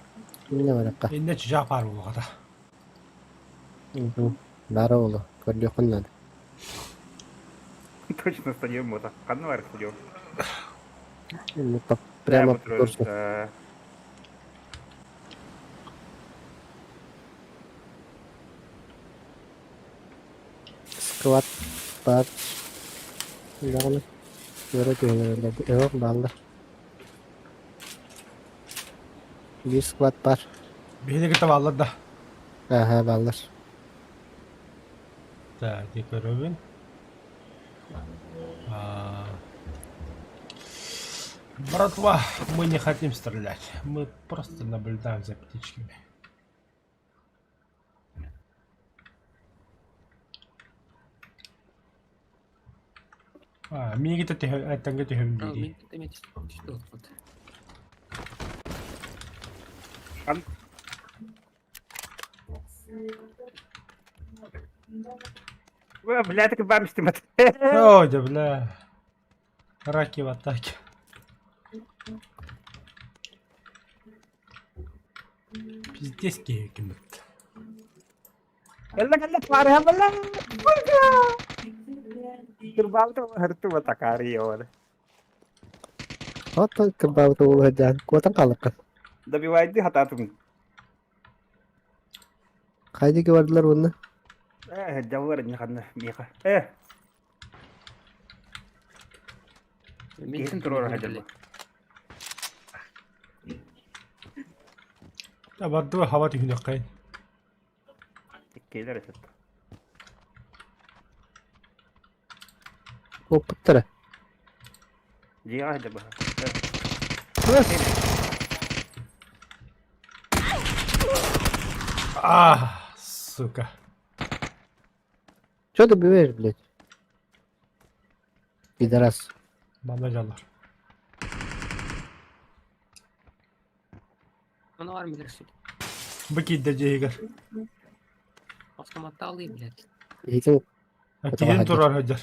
иннэ барыахха. Иннэ чычаах баар буолуохата. Баара буолуо, көрдүөххүн наада. Точно стадион буолта. Ханна бар стадион? Прямо по курсу. Склад баар. Даҕаны өрө түһэн эрэллэр. Өһөх бааллар. Биир склад баар. Биһиги кытта бааллар да. Ааһа бааллар. Так, ити көрөбүн. А, Братва, мы не хотим стрелять. Мы просто наблюдаем за птичками. А, миигитэ түһэ этэҥҥэ түһэбин дии. Бля, так бам истимэт. Оо, дьэ, бля. Раки в атаке. Пиздец киһи киммит. Кэллэ кэллэ тварыһа бала. Кырбаабыт хартыба такаары йоҕор. Оттон кырбаабыт уолу сылдьан куотан хаалыккын. Добивайды хатаатым. Хайа диэки бардылар уонна? Э, дьаллар инне ханна миэхэ. Э. Киһитин туруора сылдьаллар. Бардыга хаба түһүнэххин. Иккилэр эсэт. Куоппуттара. Дьиэҕэ сылдьар баһа. А, сука. Чё ты биваешь, блядь? Пидорас. Манна дьаллар. Ону бар билэр сүт. Бу киирдэ дьиэһигэр. Автоматтаалыы, блядь. Иһитин Тиһин турар сылдьар.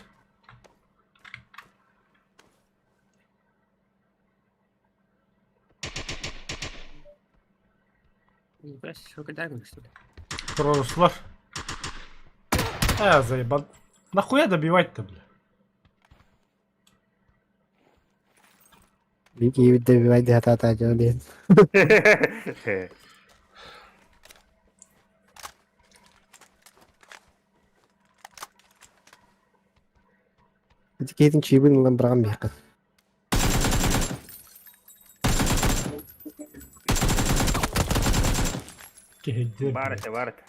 Нихуя себе, что ли? Пророслар. Э, заебал. Нахуя добивать-то, бля? Бики добивать хатаата дьон диэн. Ити киһитин чиибин ылан быраҕан биһиэхэ. Киһи Баар этэ, баар этэ.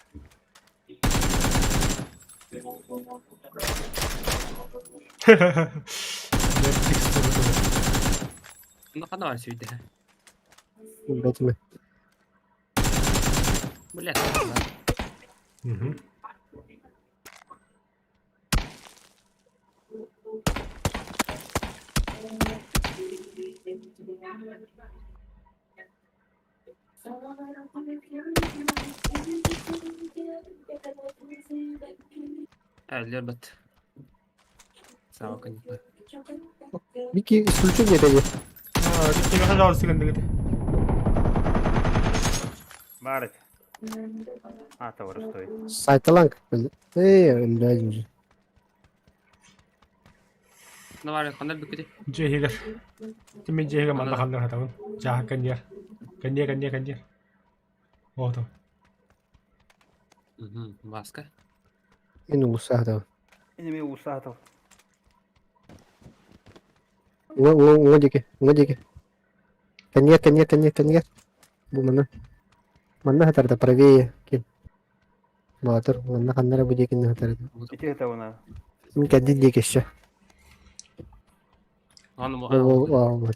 Ну хана сүүйдэ. Бэтимэ. Блядь. Мгм. Әллер бат. Сава конечно. Вики, исключи где-то. Тебе пожалуйста, секунду. Баар А, товар стоит. Сайталанг. Эй, блядь уже. Навары хандар бүкүтэ. Дьиэһигэр. Тимин дьиэһигэр манна ханнар хатабын. Чааһа кэнниэр. Кэнниэ, кэнниэ, кэнниэр. Оото. Угу, маска. Мин улусаатабын. Энеми улусаатал. Уҥа, уҥа, уҥа диэки, уҥа диэки. Кэнниэр, кэнниэр, кэнниэр, кэнниэр. Бу манна. Манна сытар да правее ким. Баатыр, манна ханна эрэ бу диэкиннэ сытар. Ити это Мин кэннин диэки өссө. Аны Ол, ол, ол.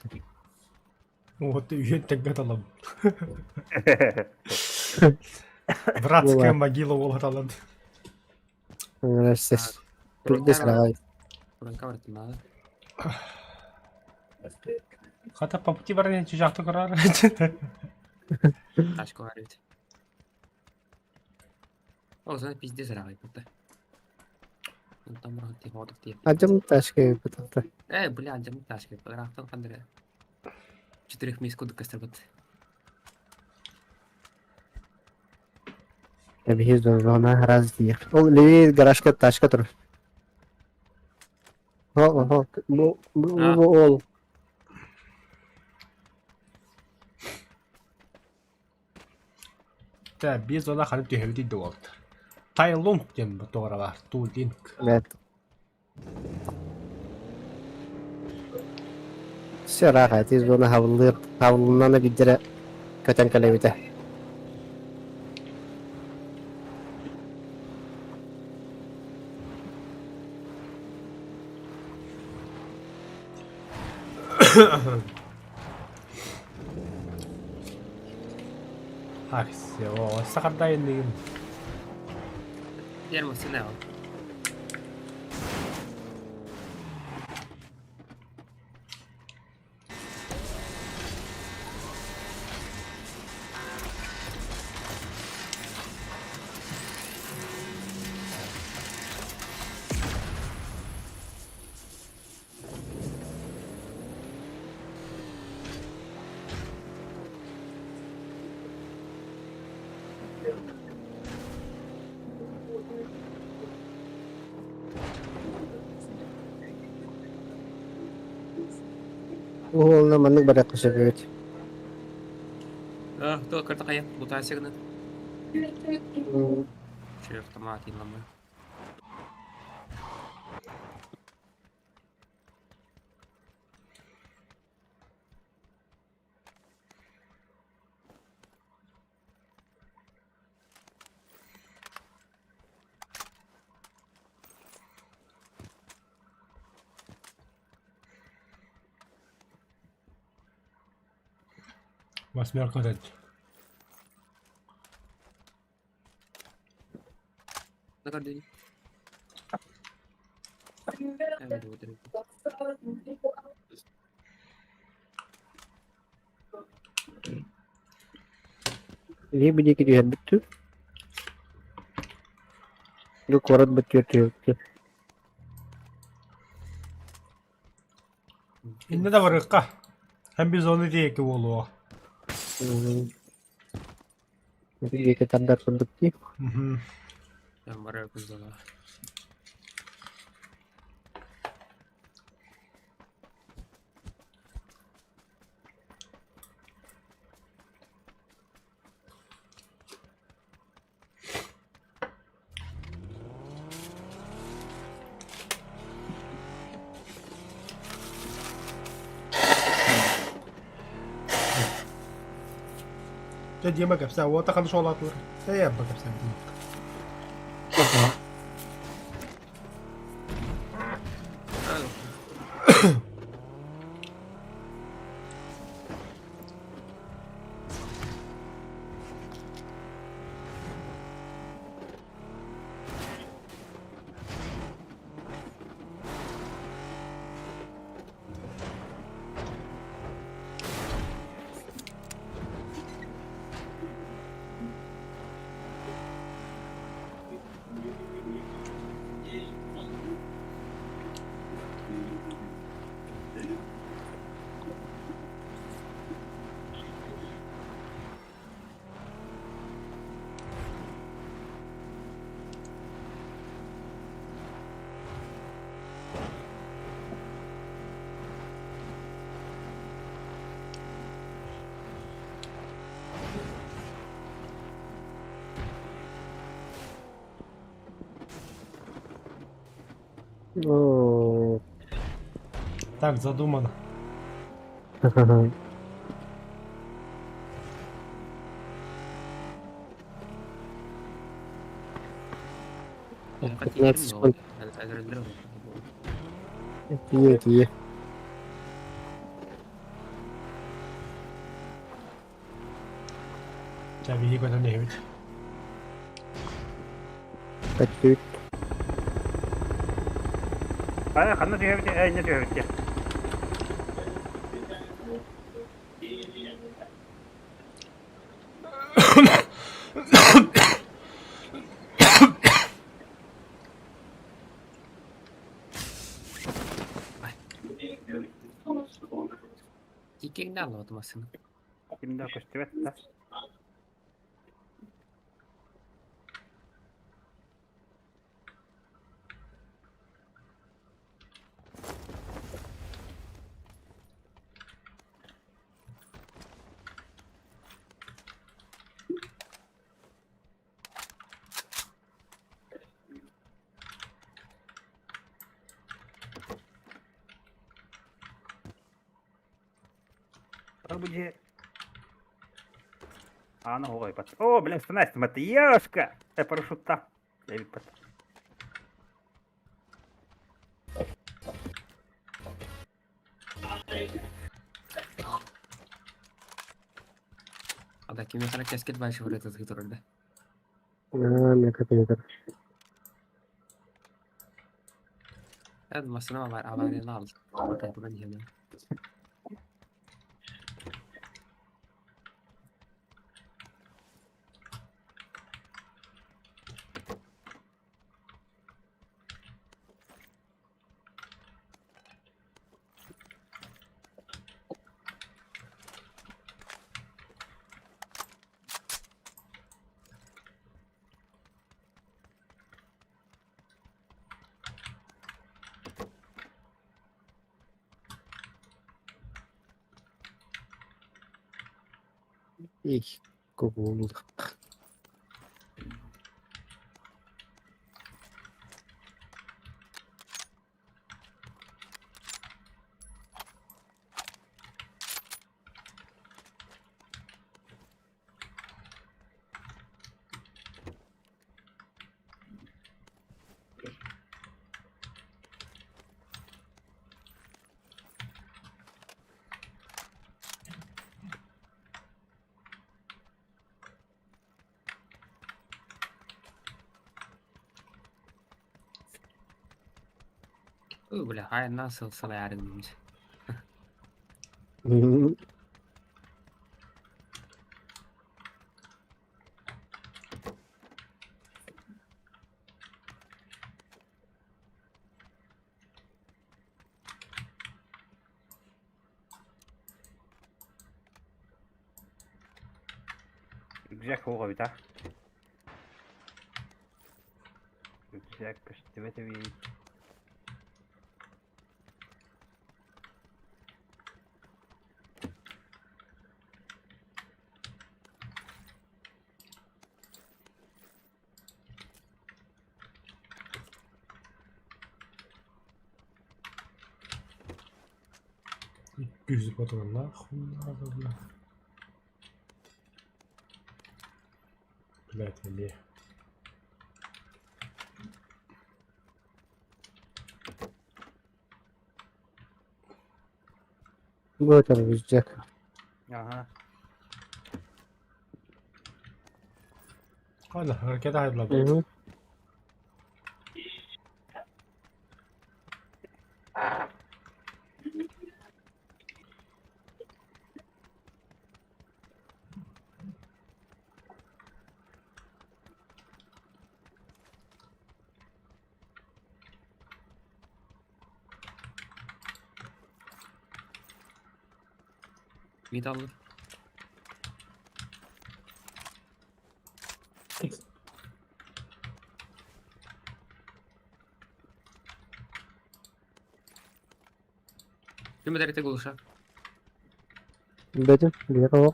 Вот үйен тэҥҥэ талам. Братская могила буола талан. Ыҥырар Пиздец раҕай. Хата по пути баран чужакты көрөр. Тачка бар ведь. О, зона пиздец раҕай бутта. Там Адьым тачка бутта. Э, бля, адьым тачка. Рахтан хандыра. Четырех месяцев куда костербат. Эбиһи зона раз диэх. Ол левее гаражка тачка турар. Ол, ол, бу, бу, бу, ол. Та биир зона ханып түһэбит да буолтар. Тайлунг диэн туора баар, Тулинг. Нет. Все раха, ти зона хабыллыыр, хабыллынан биддere көтөн кэлэбитэ. Ах, все, сахардайын Первый сигнал. Уолна маннык барыахха сөп эбит. Кто карта кая? Бутайся гына. Че автомат инламы. Восьмерка дать. На гордыне. Либо диэки түһэрбит Бу куорат быттыыр түһүктү. Инне да барыахха. Һәм biz оны диэки буолуо. Ити диэки тардар курдук дии. Там барыах зона. Дьэ Дима кэпсээ, уота ханна суолаатылар? Ээ, абба кэпсээбитим. Оо. Так задумано. 15 секунд. Тиийэ тиийэ. Чэ биһиги көтөн иһэбит. Көттүбүт. Хайа, ханна түһэбит? Э, иннэ түһэбит дии. Тиккиҥ да аллабат массыына. Ким да көстүбэт да. Бу дьиэ Аана оҕойбот. О, блин, станайстым это Ешка! Э, парашютта. Эбиппит. Ада кими хара кэскил башы вырытыз турар да. Аа, мека пенетер. Эн массыына аварияны ал. Буран иһэн. Их, кукул. Ой, бля, хай насыл салаярын дейміз. Рюкзак оҕо эбит а. Рюкзак көстүбэт эбит. 200 патрон нахуй надо, бля. Блять, не. Вот он, рюкзак. Ага. Ладно, ракета хайдлап. Угу. Вид алыр. Ким эдэрите глуша? Бетим, где кого?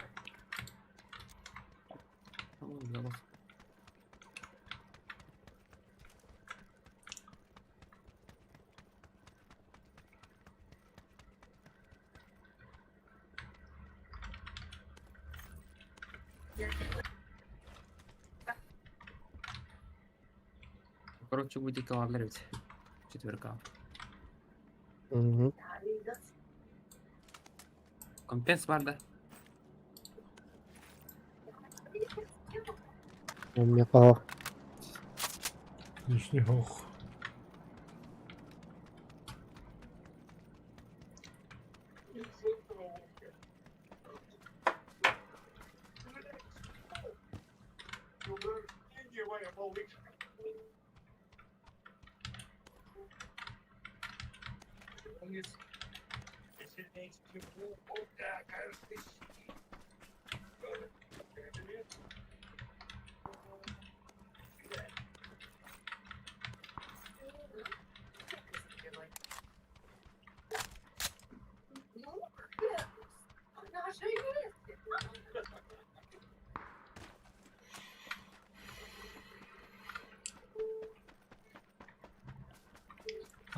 Короче, будет лавлер ведь. Четверка. Угу. Компенс бар да? У меня пало. Лишний ох.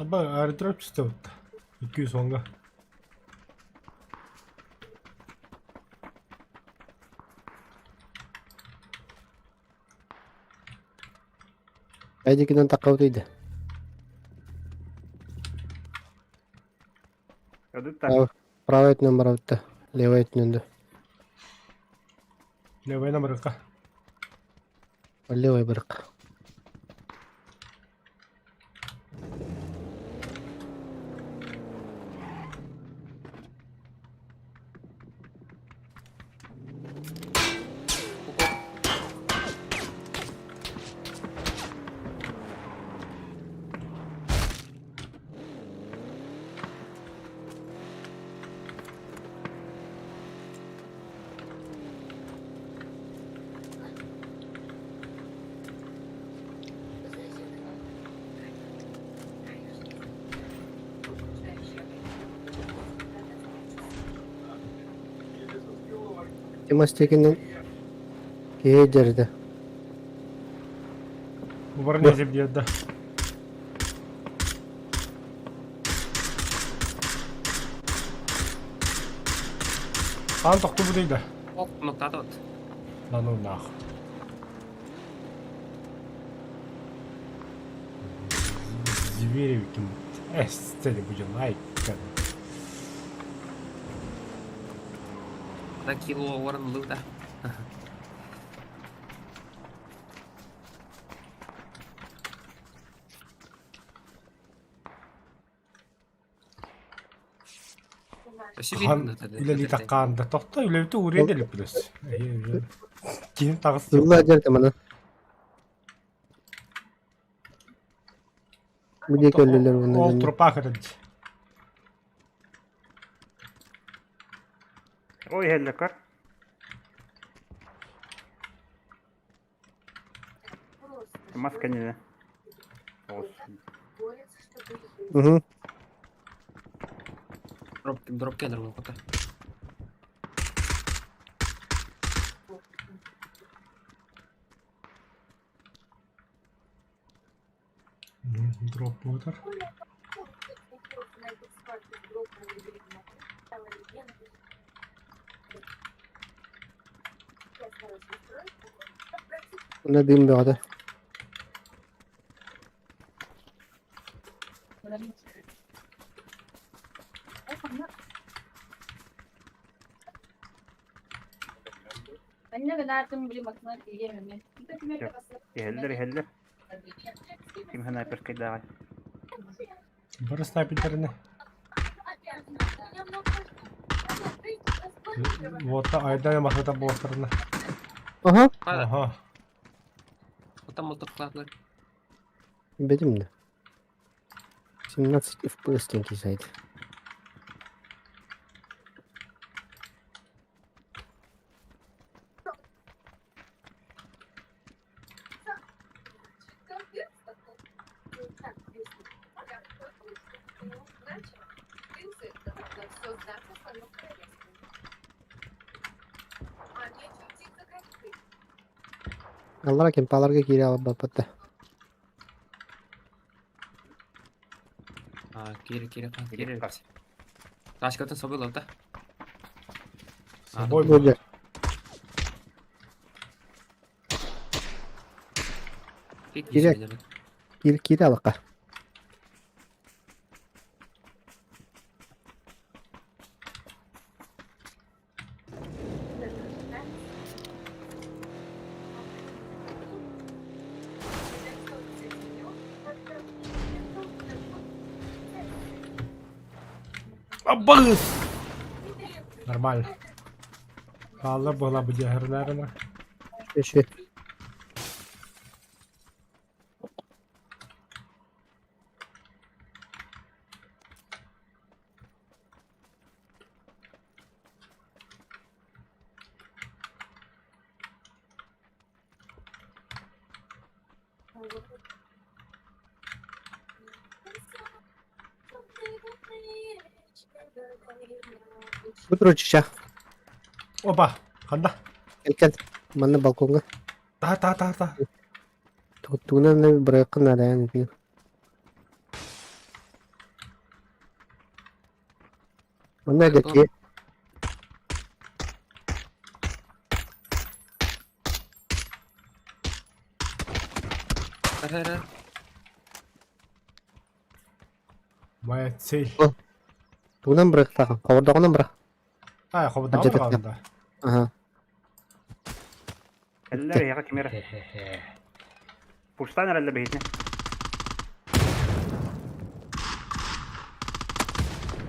Аба аэродроп түстэ 200 онга. Айдикинен таққабыт Ödüt Правый өтінен барабытта. Левый өтінен де. Левый барыкка. Левый барык. Тимас текинен киһи Бу бар не деп да. Ан тоқту бу дейді. Ох, ноктаты вот. Да ну нах. Зверевиким. Эс, цели будем лайк. Да кило орын лыда. Хан үлели таккаанда тохто үлебити уределип билес. Кийин тагыс. Ылла жерде мана. Бу диэки өллүлэр Ол уонна трупах эдит. Ой, хелле кар. Маска не. Угу. Дроп, дроп кедр был пока. Дроп мотор. Уна дым бөҕөтө. Хеллер, хеллер. Ким снайпер кайдагай. Бары снайперіне. Вот айда масата болтырны. Ага. Ага. Там молоток Бедим да. 17 FPS тенки сайт. Аллара кемпаларга кире алып баппатта. А, кире, кире, кире. Ташкатын собой ловда. Собой Бу. Киирэ, киир, киирэ алака. Аббас! Нормально. Хаалла буола бу дьаһарнаарына. Еще. Бу туручча. Опа, ханна? Кэл манна балкоҥҥа. Та та та та. Тугунан бырайыккын наадайан итин. Манна эдэрки Моя цель. Тугунан бырайыктаахын? Хобордоҕунан бырах. А, хобордоҕун быраҕаллар да. Аха. Кэллэр эһиэхэ ким эрэ. Пуштаан эрэллэр биһитинэ.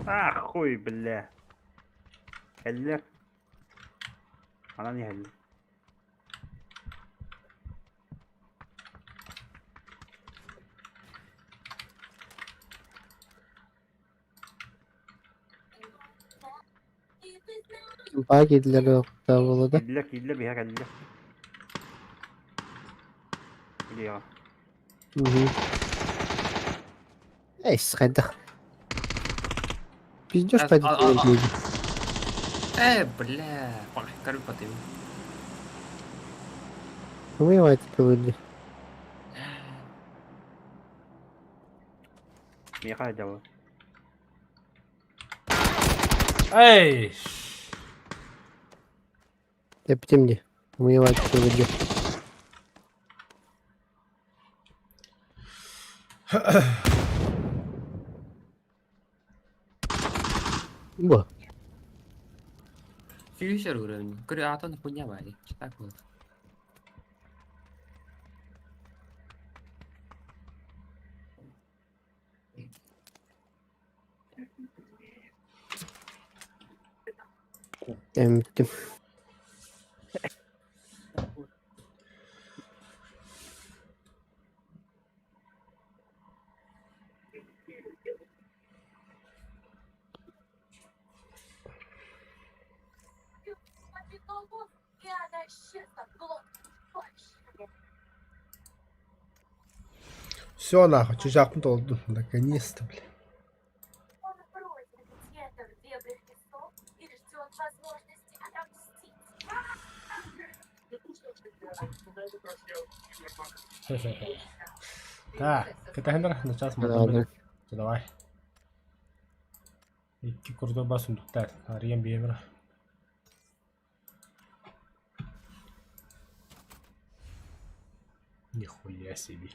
Ах, хуй, бля. Кэллэр. Анан иһэллэр. Баа киирдилэр буолла да. Киирдилэр, киирдилэр, биһиэхэ кэллилэр. Илиэҕэ. Эс хайдах. Пиздёж пойдет. Э, бля, короче, потым. Умывайте пилули. Миэхэ дьалы. Эй! Эптим дии. Умывайте пилули. Бу. Фьючер уровень. Говорю, а то хуйня вали. Так вот. Эмтим. Все нахуй, чужакпын толдум. Наконец-то, бля. Так, кытаһыннар начаас Ладно. Давай. Икки курдуба сундуктар. Арыйан биэбэр. Нихуя себе.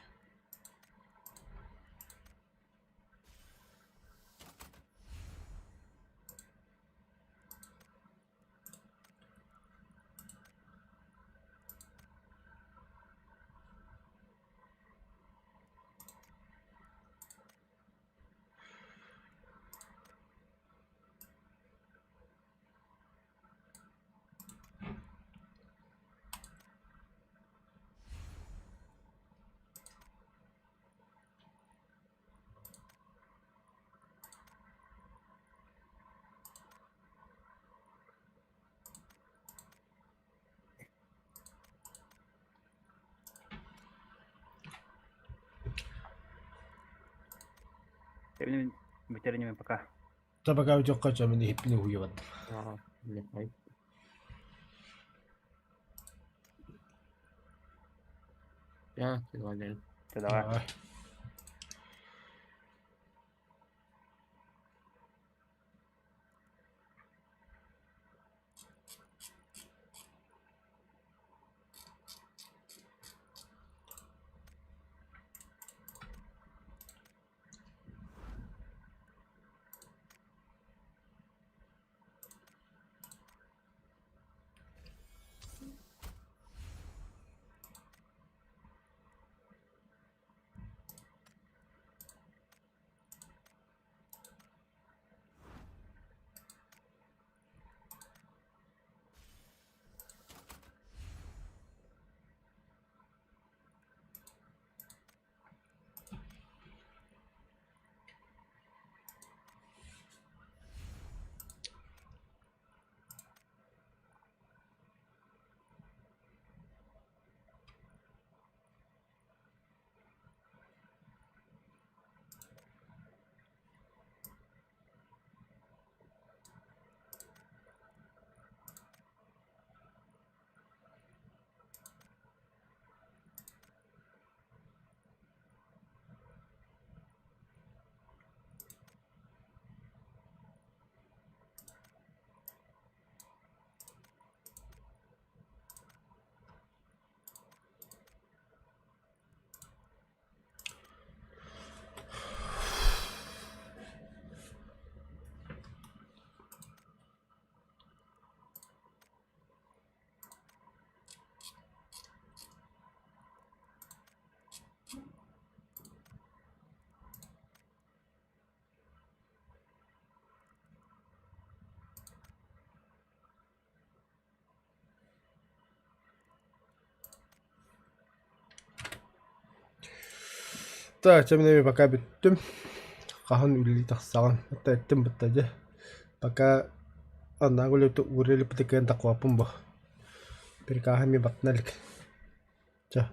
Бүтэриним пока. Да пока утекка чамын хиппини хуебат. Я, ты Давай. Так, чэ мин эмиэ пока бүттүм. Хаһан үлэлии тахсаҕын? Это эттим бытта дьэ. Пока аннааҕы үлэбит уурелиппитэ кыайан такуаппын бу. Прикаһа эмиэ баттана илик. Чэ.